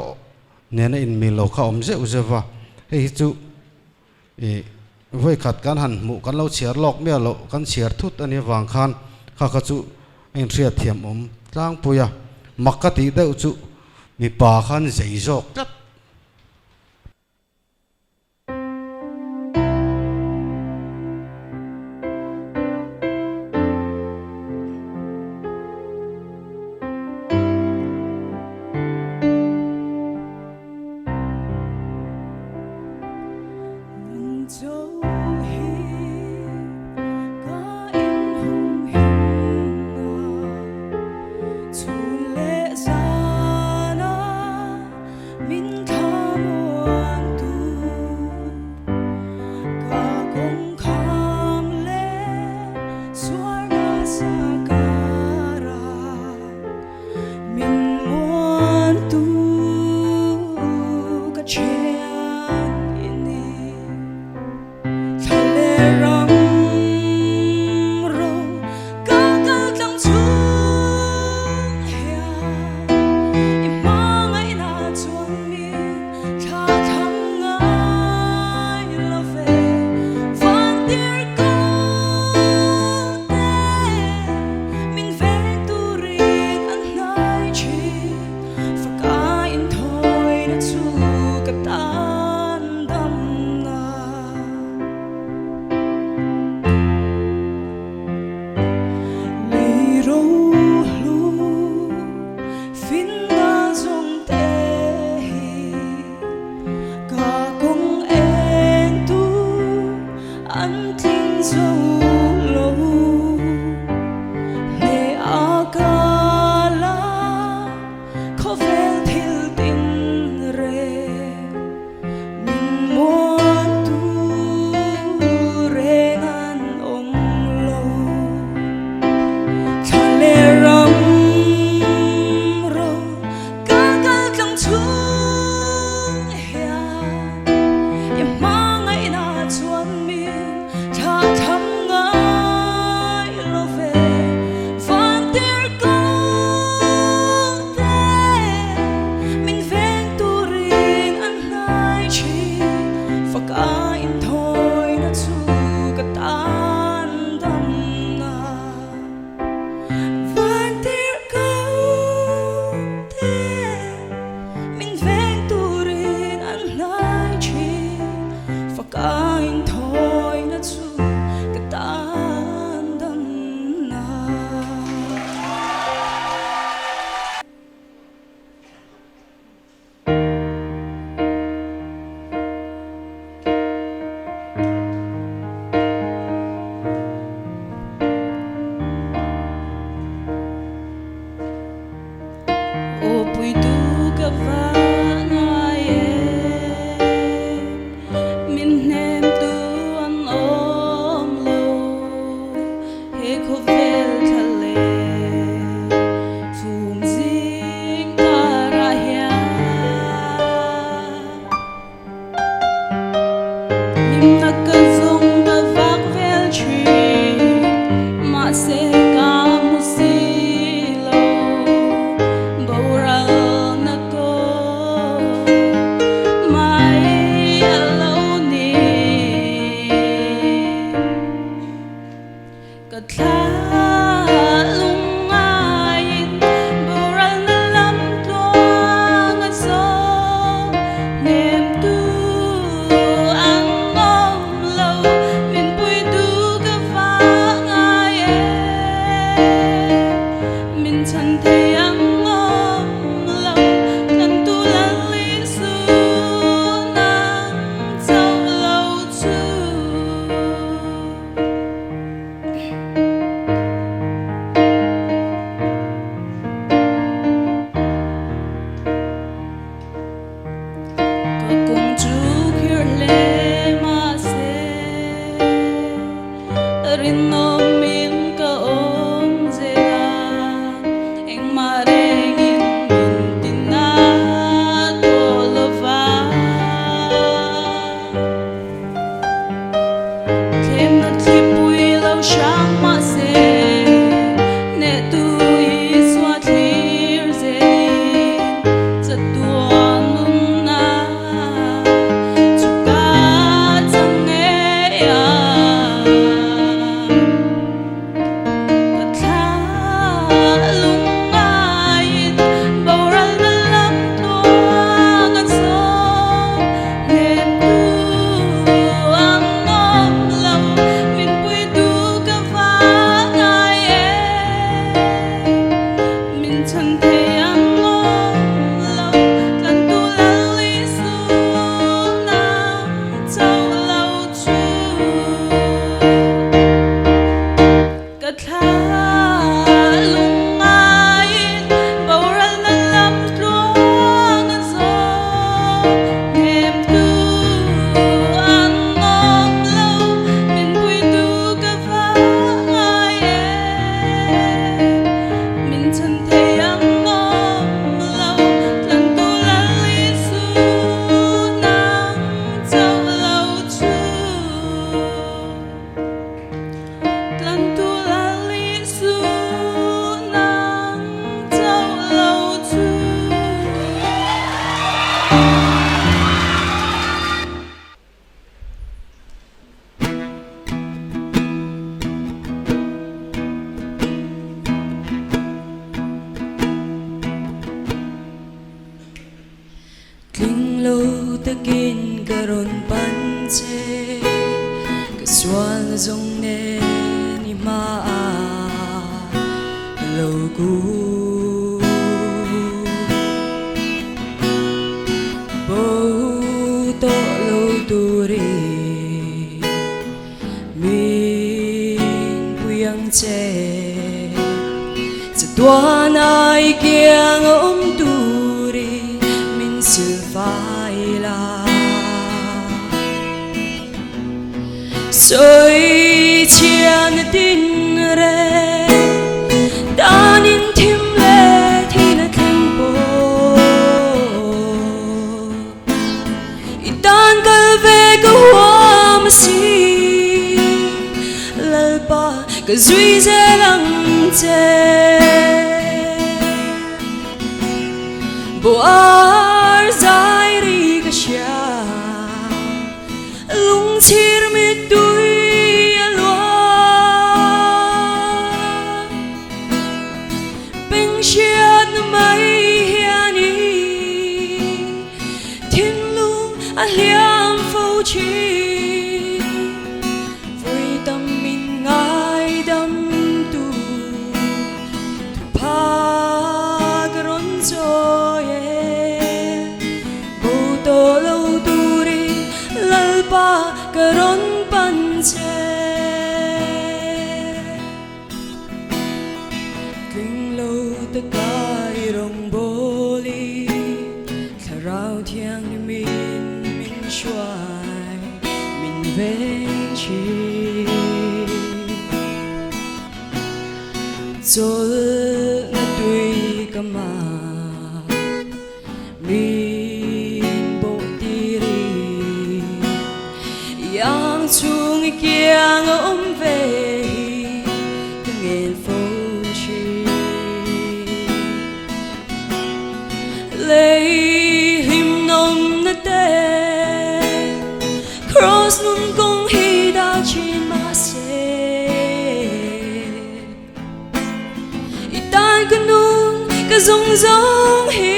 nena inmil lo kha awm zeuh zeuh va, hei hi chu ih vawikhat kan han hmuh kan lo chhiar lawk miah loh kan chhiar thut a nih avang khan kha kha chu a inhriat thiam awm tlangpui a, mak ka tih deuh chu mipa khan zei zawk tlat. takin ka rawn pan che ka sualna zawng nen i hmaah ka lo kun. Bo tawh lo turin min pui ang che. Chatuan ai kiang a awm turin min silfai la. Sawi chhian a din reng danin thim leh thil a thleng pawh. I tan kal ve ka huam a si Lalpa ka zui zel ang che. Buar zai ri ka hria. Lungchhir mittui a luang. Peng hriatna mai hian i thinlung a hliam fo thin. Vawi tam min ngaidam tu thupha ka rawn chawi e. Bo tawh lo turin Lalpa ka rawn pan che. Tling lo taka i rawngbâwl i Thlarau Thianghlimin min hruai min veng thin. Chawlhna tui ka mah. Min bawh tir i iang chhung i kiang a awm ve hi ka ngel fo thin. Lei hlim nawmna te Kraws nun kawng hi dah thin mahse I tan ka nun ka zawng zawng hi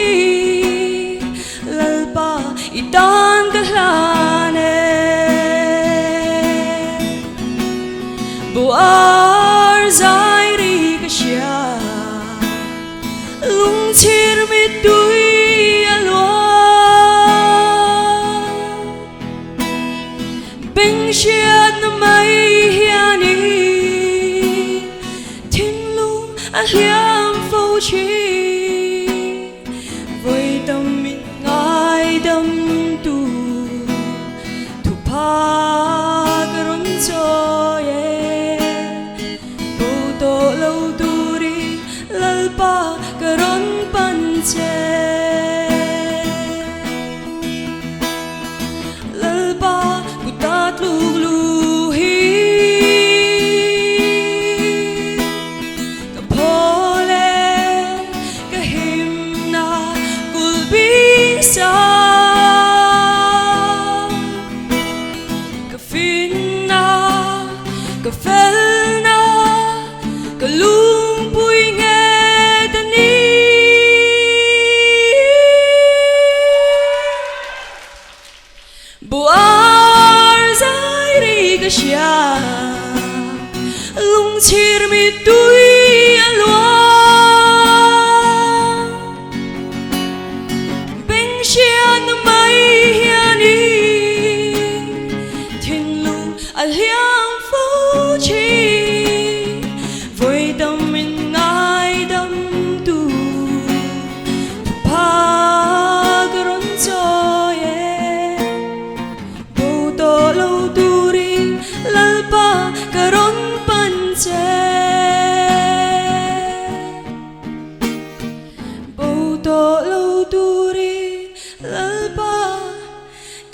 Lalpa i tan ka hlan e. Buar zai ri ka hria lungchhir mittui a luang. Beng hriatna mai hian i thinlung a hliam fo thin. Vawi tam min ngaidam tu thupha ka rawn chawi e. Bo tawh lo turin Lalpa ka rawn pan che. Lalpa kuta tluk lu hi ka phaw le ka himna kulh bisa ka finna ka felna Ka lungpui nge ta ni? Buar zai ri ka hria, lungchhir mittui a luang. Beng hriatna mai hian i thinlung a hliam fo thin. Vawi tam min ngaidam tu thupha ka rawn chawi e. Bo tawh lo turin Lalpa ka rawn pan che. Bo tawh lo turin Lalpa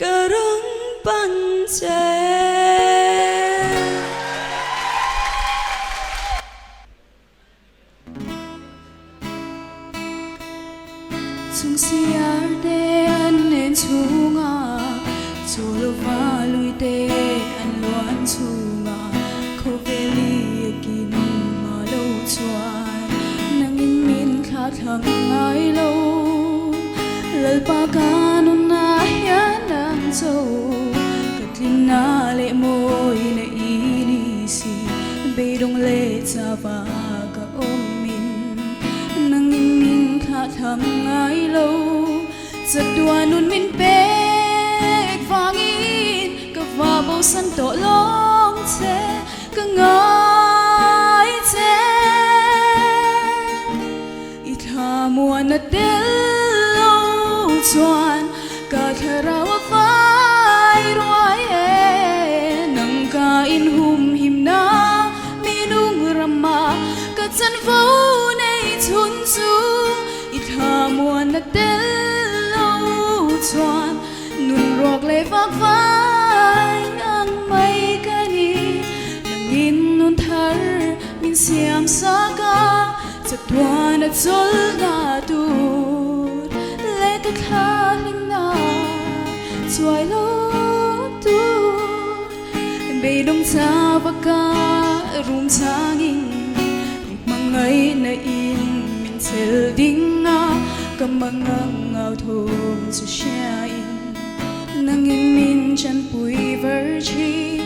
ka rawn pan che. Chung siar te an len chhunga, chaw lova lui te an luan chhunga, khawvel i a kin hma lo chuan nangin min thla thlang ngai lo. Lalpa ka nunah hian zo Ka tlinna leh mawina i ni si Beidawng leh chava ka awmin Nangin min thlah tham ngai lo Chatuan nun min pek vangin Ka va bosan tawh lawng che Ka ngai che I thla muan a tel lo chuan Ka thlarau a fai ruai e Nang ka inhum himna minung rama Ka chanvo nei chhun chu I thla muan a tel lo chuan Nun rawk leh vak vai ang mai ka ni Nangin nun thar min siam sak a Chatuan a chawlhna tur leh ka thla hlimna chuai lo tur Beidawng chava ka rum changin I hmangaihna in min chel ding a Ka mangang ngau thawm chu hriain Nangin min chanpui var thin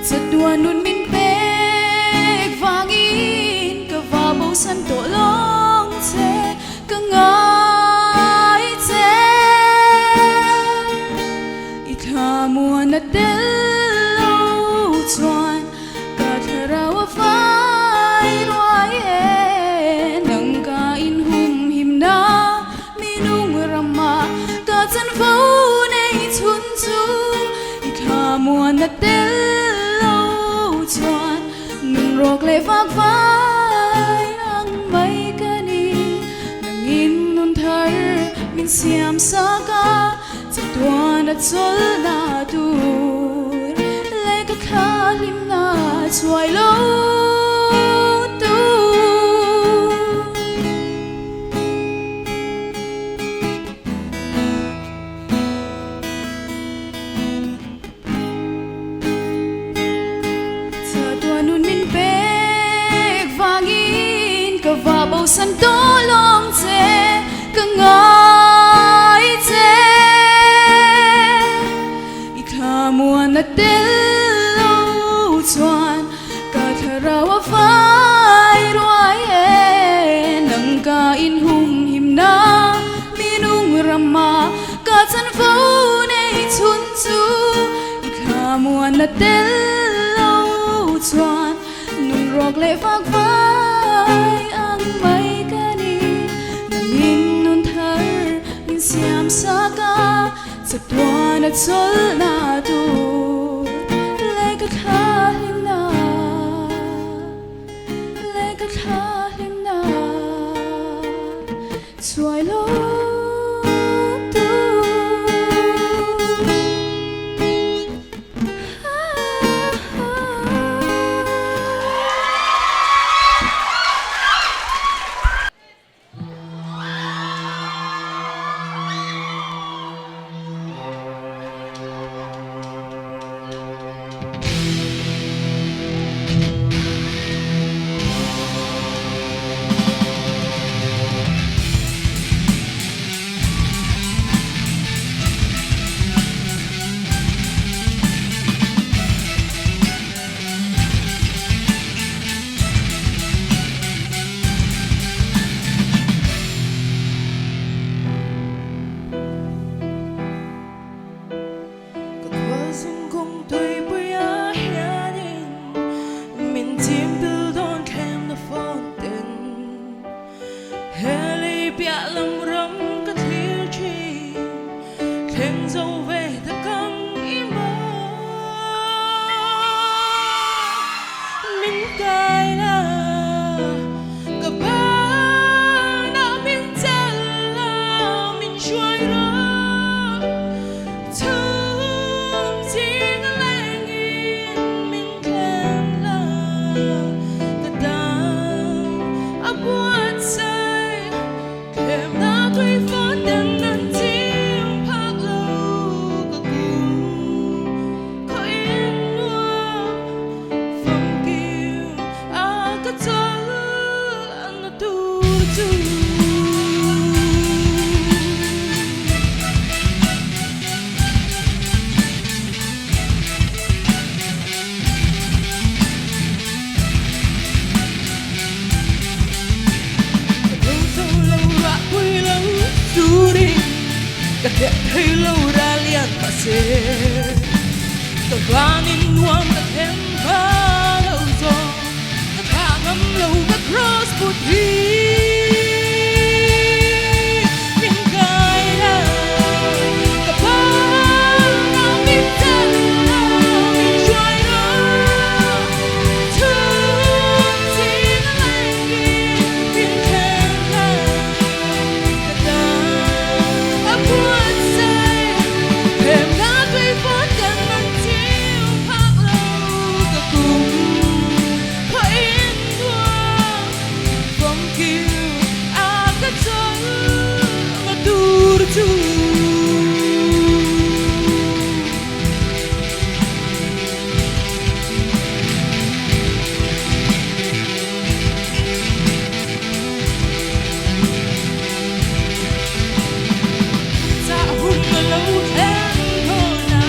Chatuan nun min pek vangin Ka va bosan tawh lawng che Ka ngai che I thla muan a tel lo chuan Ka thlarau a fai ruai e Nang ka inhum himna minung rama Ka chanvo nei chhun chu I thla muan a tel lo chuan Nun rawk leh vak vai ang mai ka ni Nangin nun thar min siam sak a Chatuan a chawlhna tur leh ka thla hlimna chuai lo tur. Chatuan nun min pek vangin ka va bosan tawh lawng che ka ngai che I thla muan a tel lo chuan ka thlarau a fai ruai e Nang ka inhum himna minung rama ka chanvo nei chhun chu I thla muan a tel lo chuan Nun rawk leh vak vai ang mai ka ni Nangin nun thar min siam sak a Chatuan a chawlhna tur leh ka thla hlimna leh ka thla hlimna chuai lo tur. Ka khualzin kawng tuipui ah hianin min chim bil dawn thlemna phone ten He lei piah lam ram ka thlir thin thleng zo ve ta kang i maw Min kai la ka ban ah min chel la min hruai rawh Thum zing a leng in min thlem la ka tan a buatsaih Thlemna tui fawt ten an chim phak lo ka kum khaw in nuam famkim a ka chawl na tur chu. Ka hneh thei lo ral lian mahse Ka vanin nuam ka thleng hma lo zawng Ka thlah ngam lo ka cross put hi Min kai la Ka pa nau min chelh la min hruai rawh Chhung zing a lengin min thleng la Ka tan a buatsaih Thlemna tui fawt kan man chiu phak lo Ka kum khaw in nuam Vawmkiu a ka chawlh na tur chu. Chah hun a lo thleng dawn a,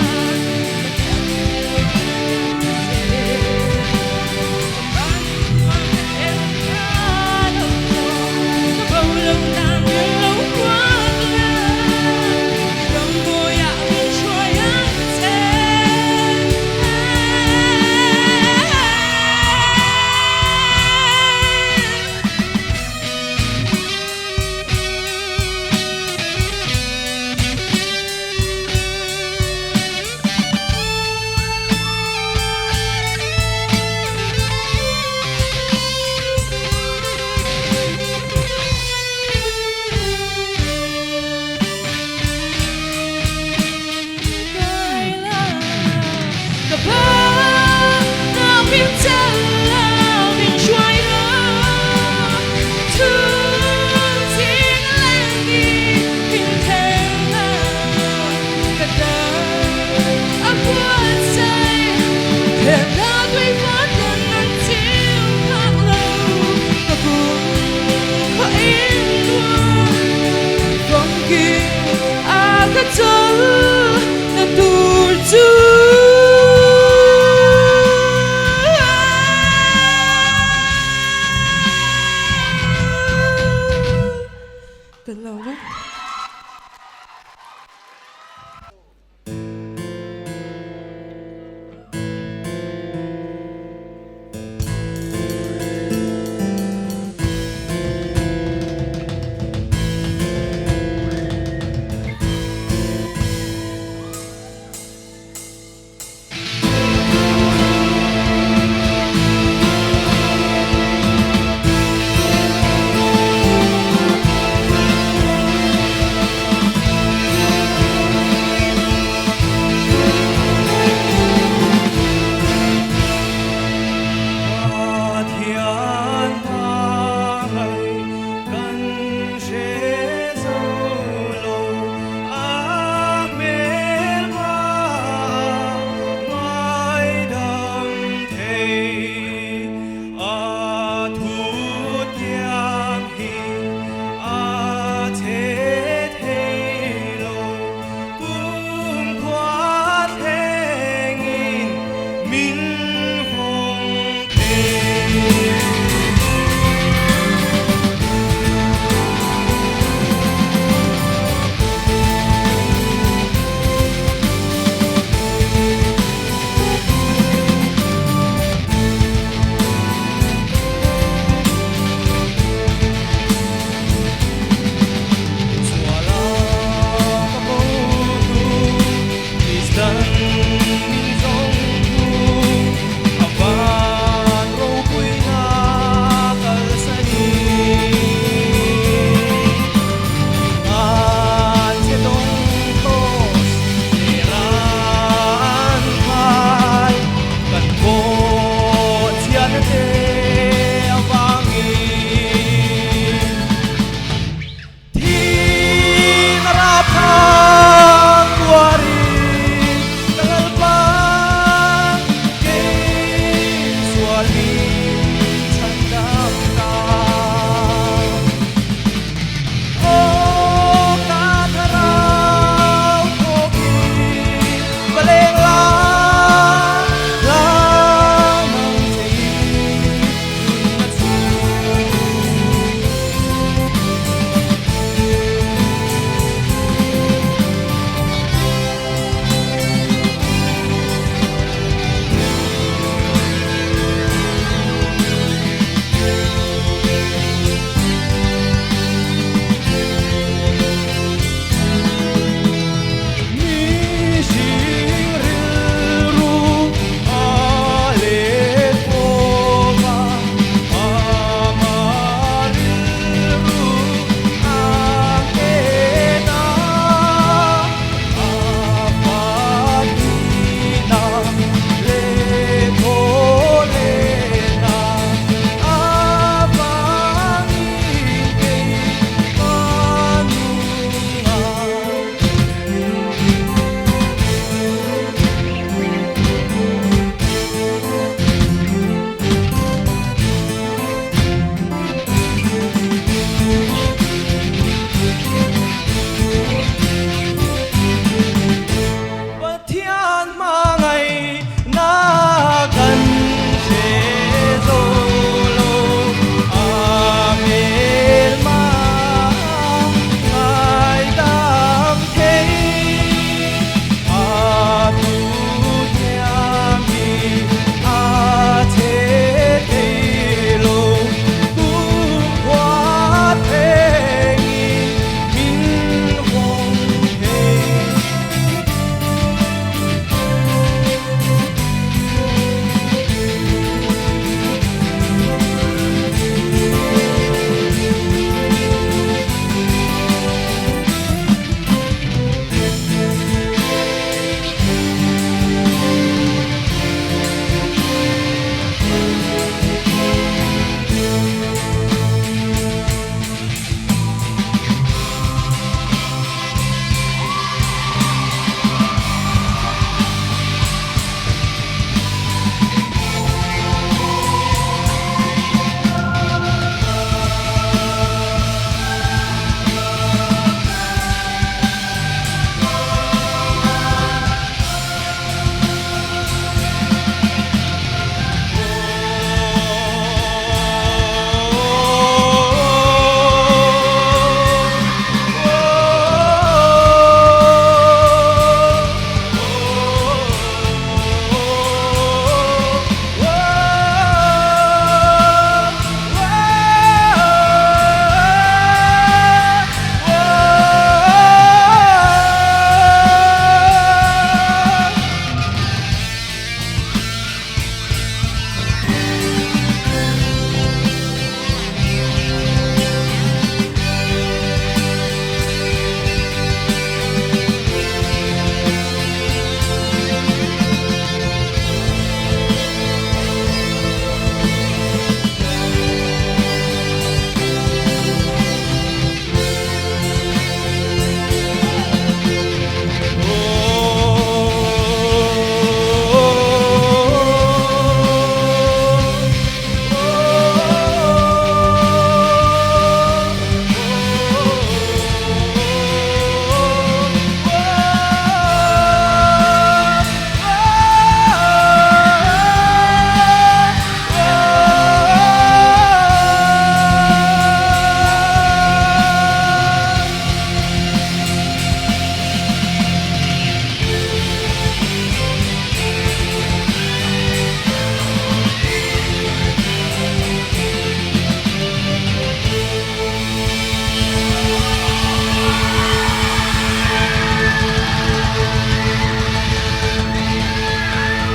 ka hriat lo ral lian mahse ka ban nuam ka thleng kha lo zawng ka bo lo nan min lo ruat la i rambuaiah min hruai ang che.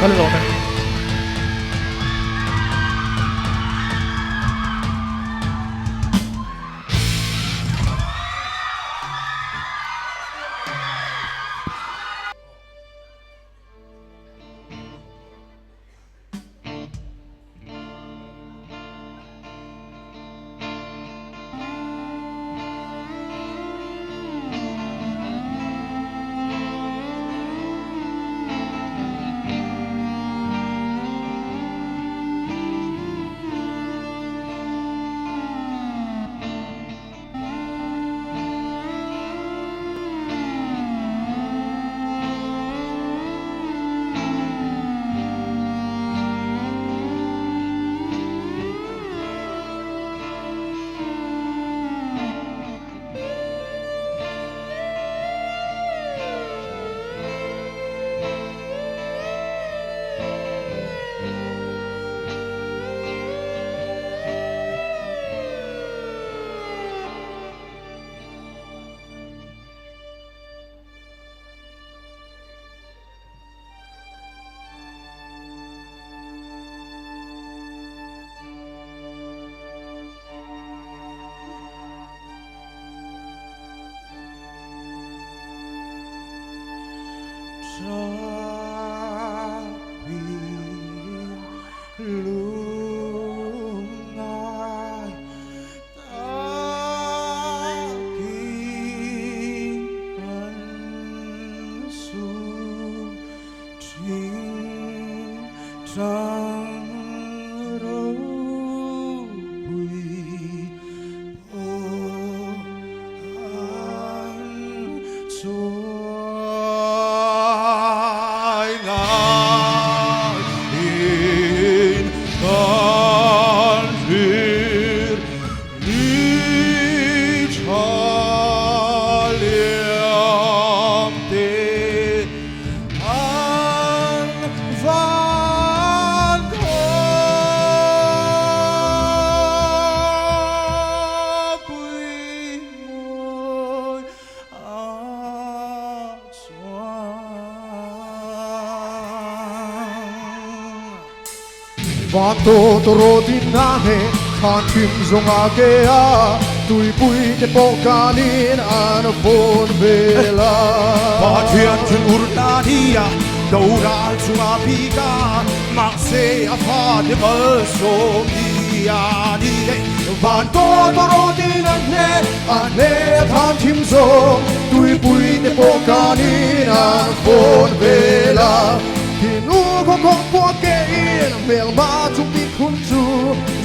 Ka la lawm e. Van to tawrawt in a hne khan thim zawng a ke a tuipui te pawh kanin an fawn vel a. Pathian thil ur na nia doral chunga pika mahse a fa te mal sawm ni a ni e. Van to tawrawt in a hne a hne than thim zawng tuipui te pawh kanin an fawn vel a. Thin ur khaw kawng pawh ke in hmel ma chung ti khun chu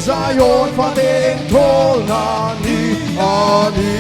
Zion fa te eng thawl na ni a ni.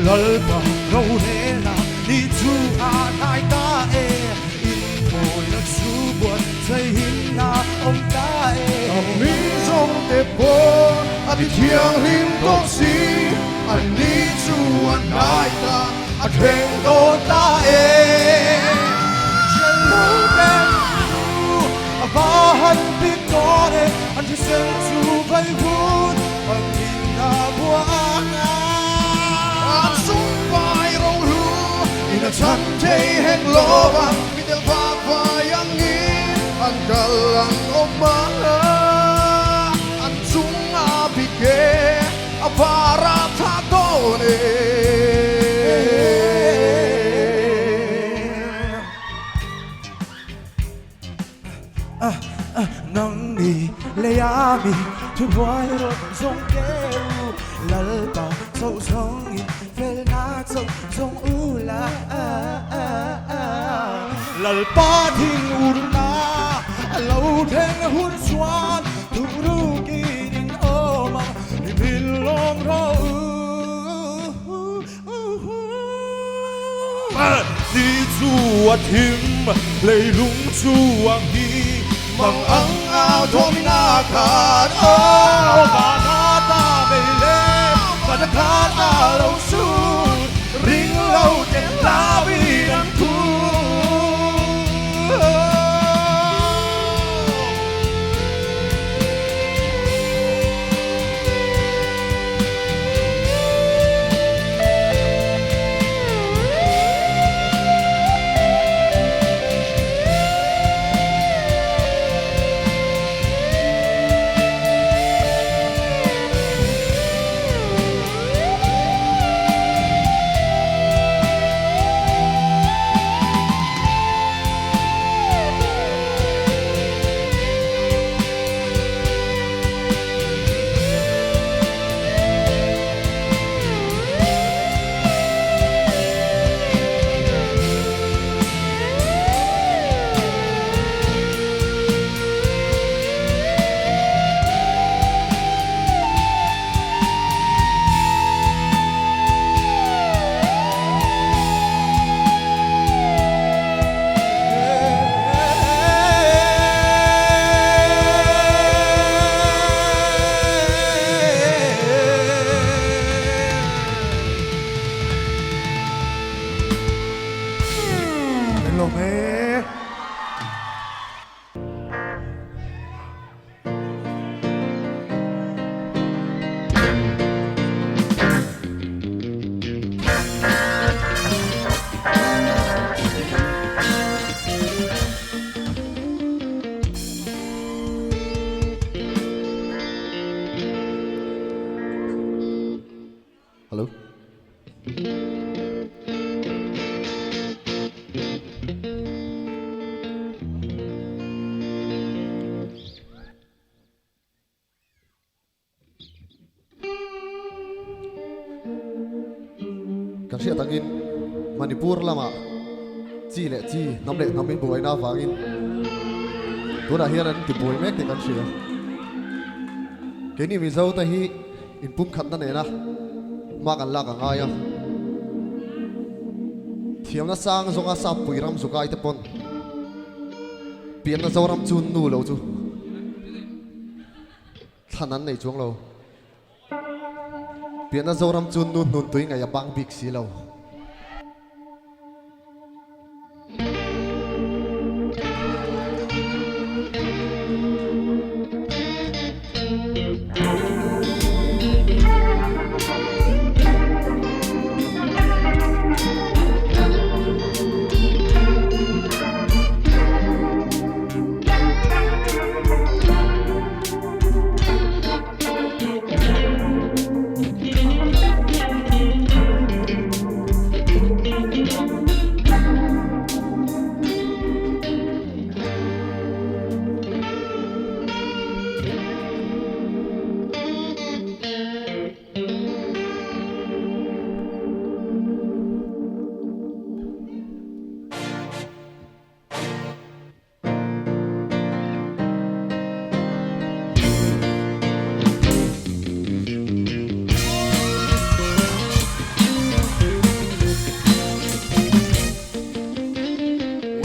Lalpa rorela ni chu a nai ta e in mawina chu buat cheihin na awm ta e. Mi zawng te pawh a ti thianghlim tawh si, an ni chu a nai ta a thleng dawn ta e. Hriat lo te chu a va han bik dawn e, an hrisel chu vai hun an in a buang a. An sum vai ro hlu in a chan thei hek lova, mi tel vak vai ang in an kal ang awm a. An chung a bik e, a var a tha dawn e. Nang ni leia mi thu hnuai rawt zawng te u, Lalpa chauh zawng in fel na chauh zawng u la. Lalpa thing ur na a lo thleng hun chuan thu rukin in awm ang, i hmil lawm rawh u. chu a thim, leilung chu a nghing, mang ang au thawmin a khat. Aw, van ata vei le, van a khat a lo sut, ring lo te hlauin an thu. Hello. Kan hriat angin Manipur lamah chi leh chi, hnam leh hnam inbuaina avangin tunah hian an tibuai mek tih kan hria. Keini Mizo te hi inpumkhatna nena hma kan lak a ngai a. Thiamna sang zawnga Sappui ram zukai te pawn pianna Zoram chu nu lo chu thlan an nei chuang lo. Pianna Zoram chu nu hnun tui ngaih a bang bik si lo.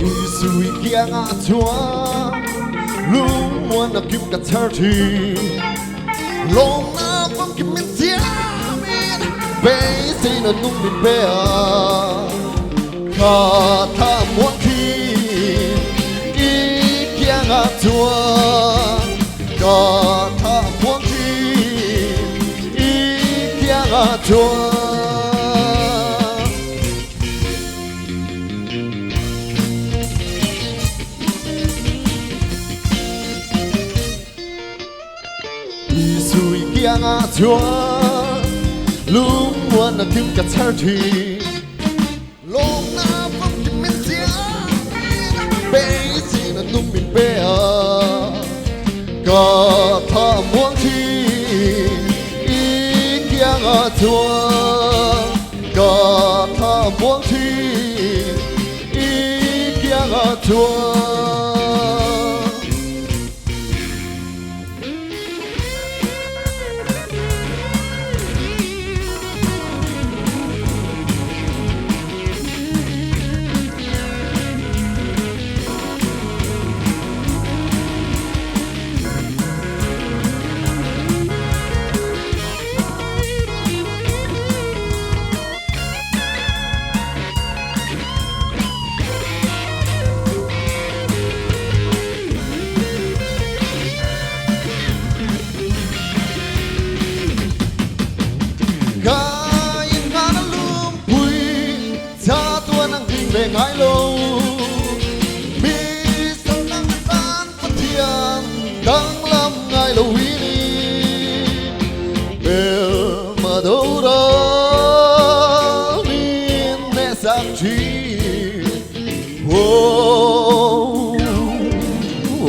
Isui kiangah chuan lungmuan a kim ka chhar thin Lawmna famkim min siamin beiseina nung min pe a Kha tha muang thin i kiangah chuan Ka tha muang thin i kiangah chuan. Isui kiangah chuan lungmuan a kim ka chhar thin Lawmna famkim min siamin beiseina nung min pe a Ka tha muang thin i kiangah chuan Ka tha muang thin i kiangah chuan. I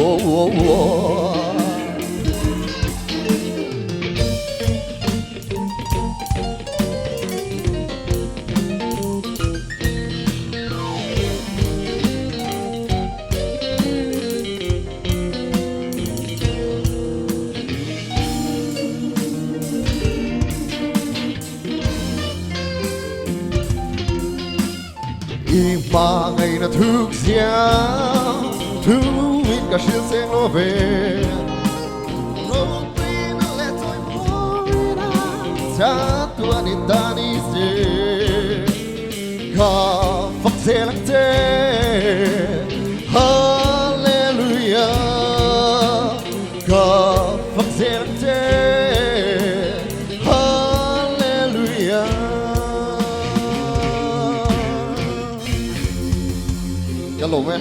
ma ngày na thức giang thu in cả siêu sen lo về cha tua ni ta ni se ka phật se lắc che Hallelujah ka phật se lắc che Hallelujah Ka lawm e.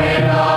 Amen.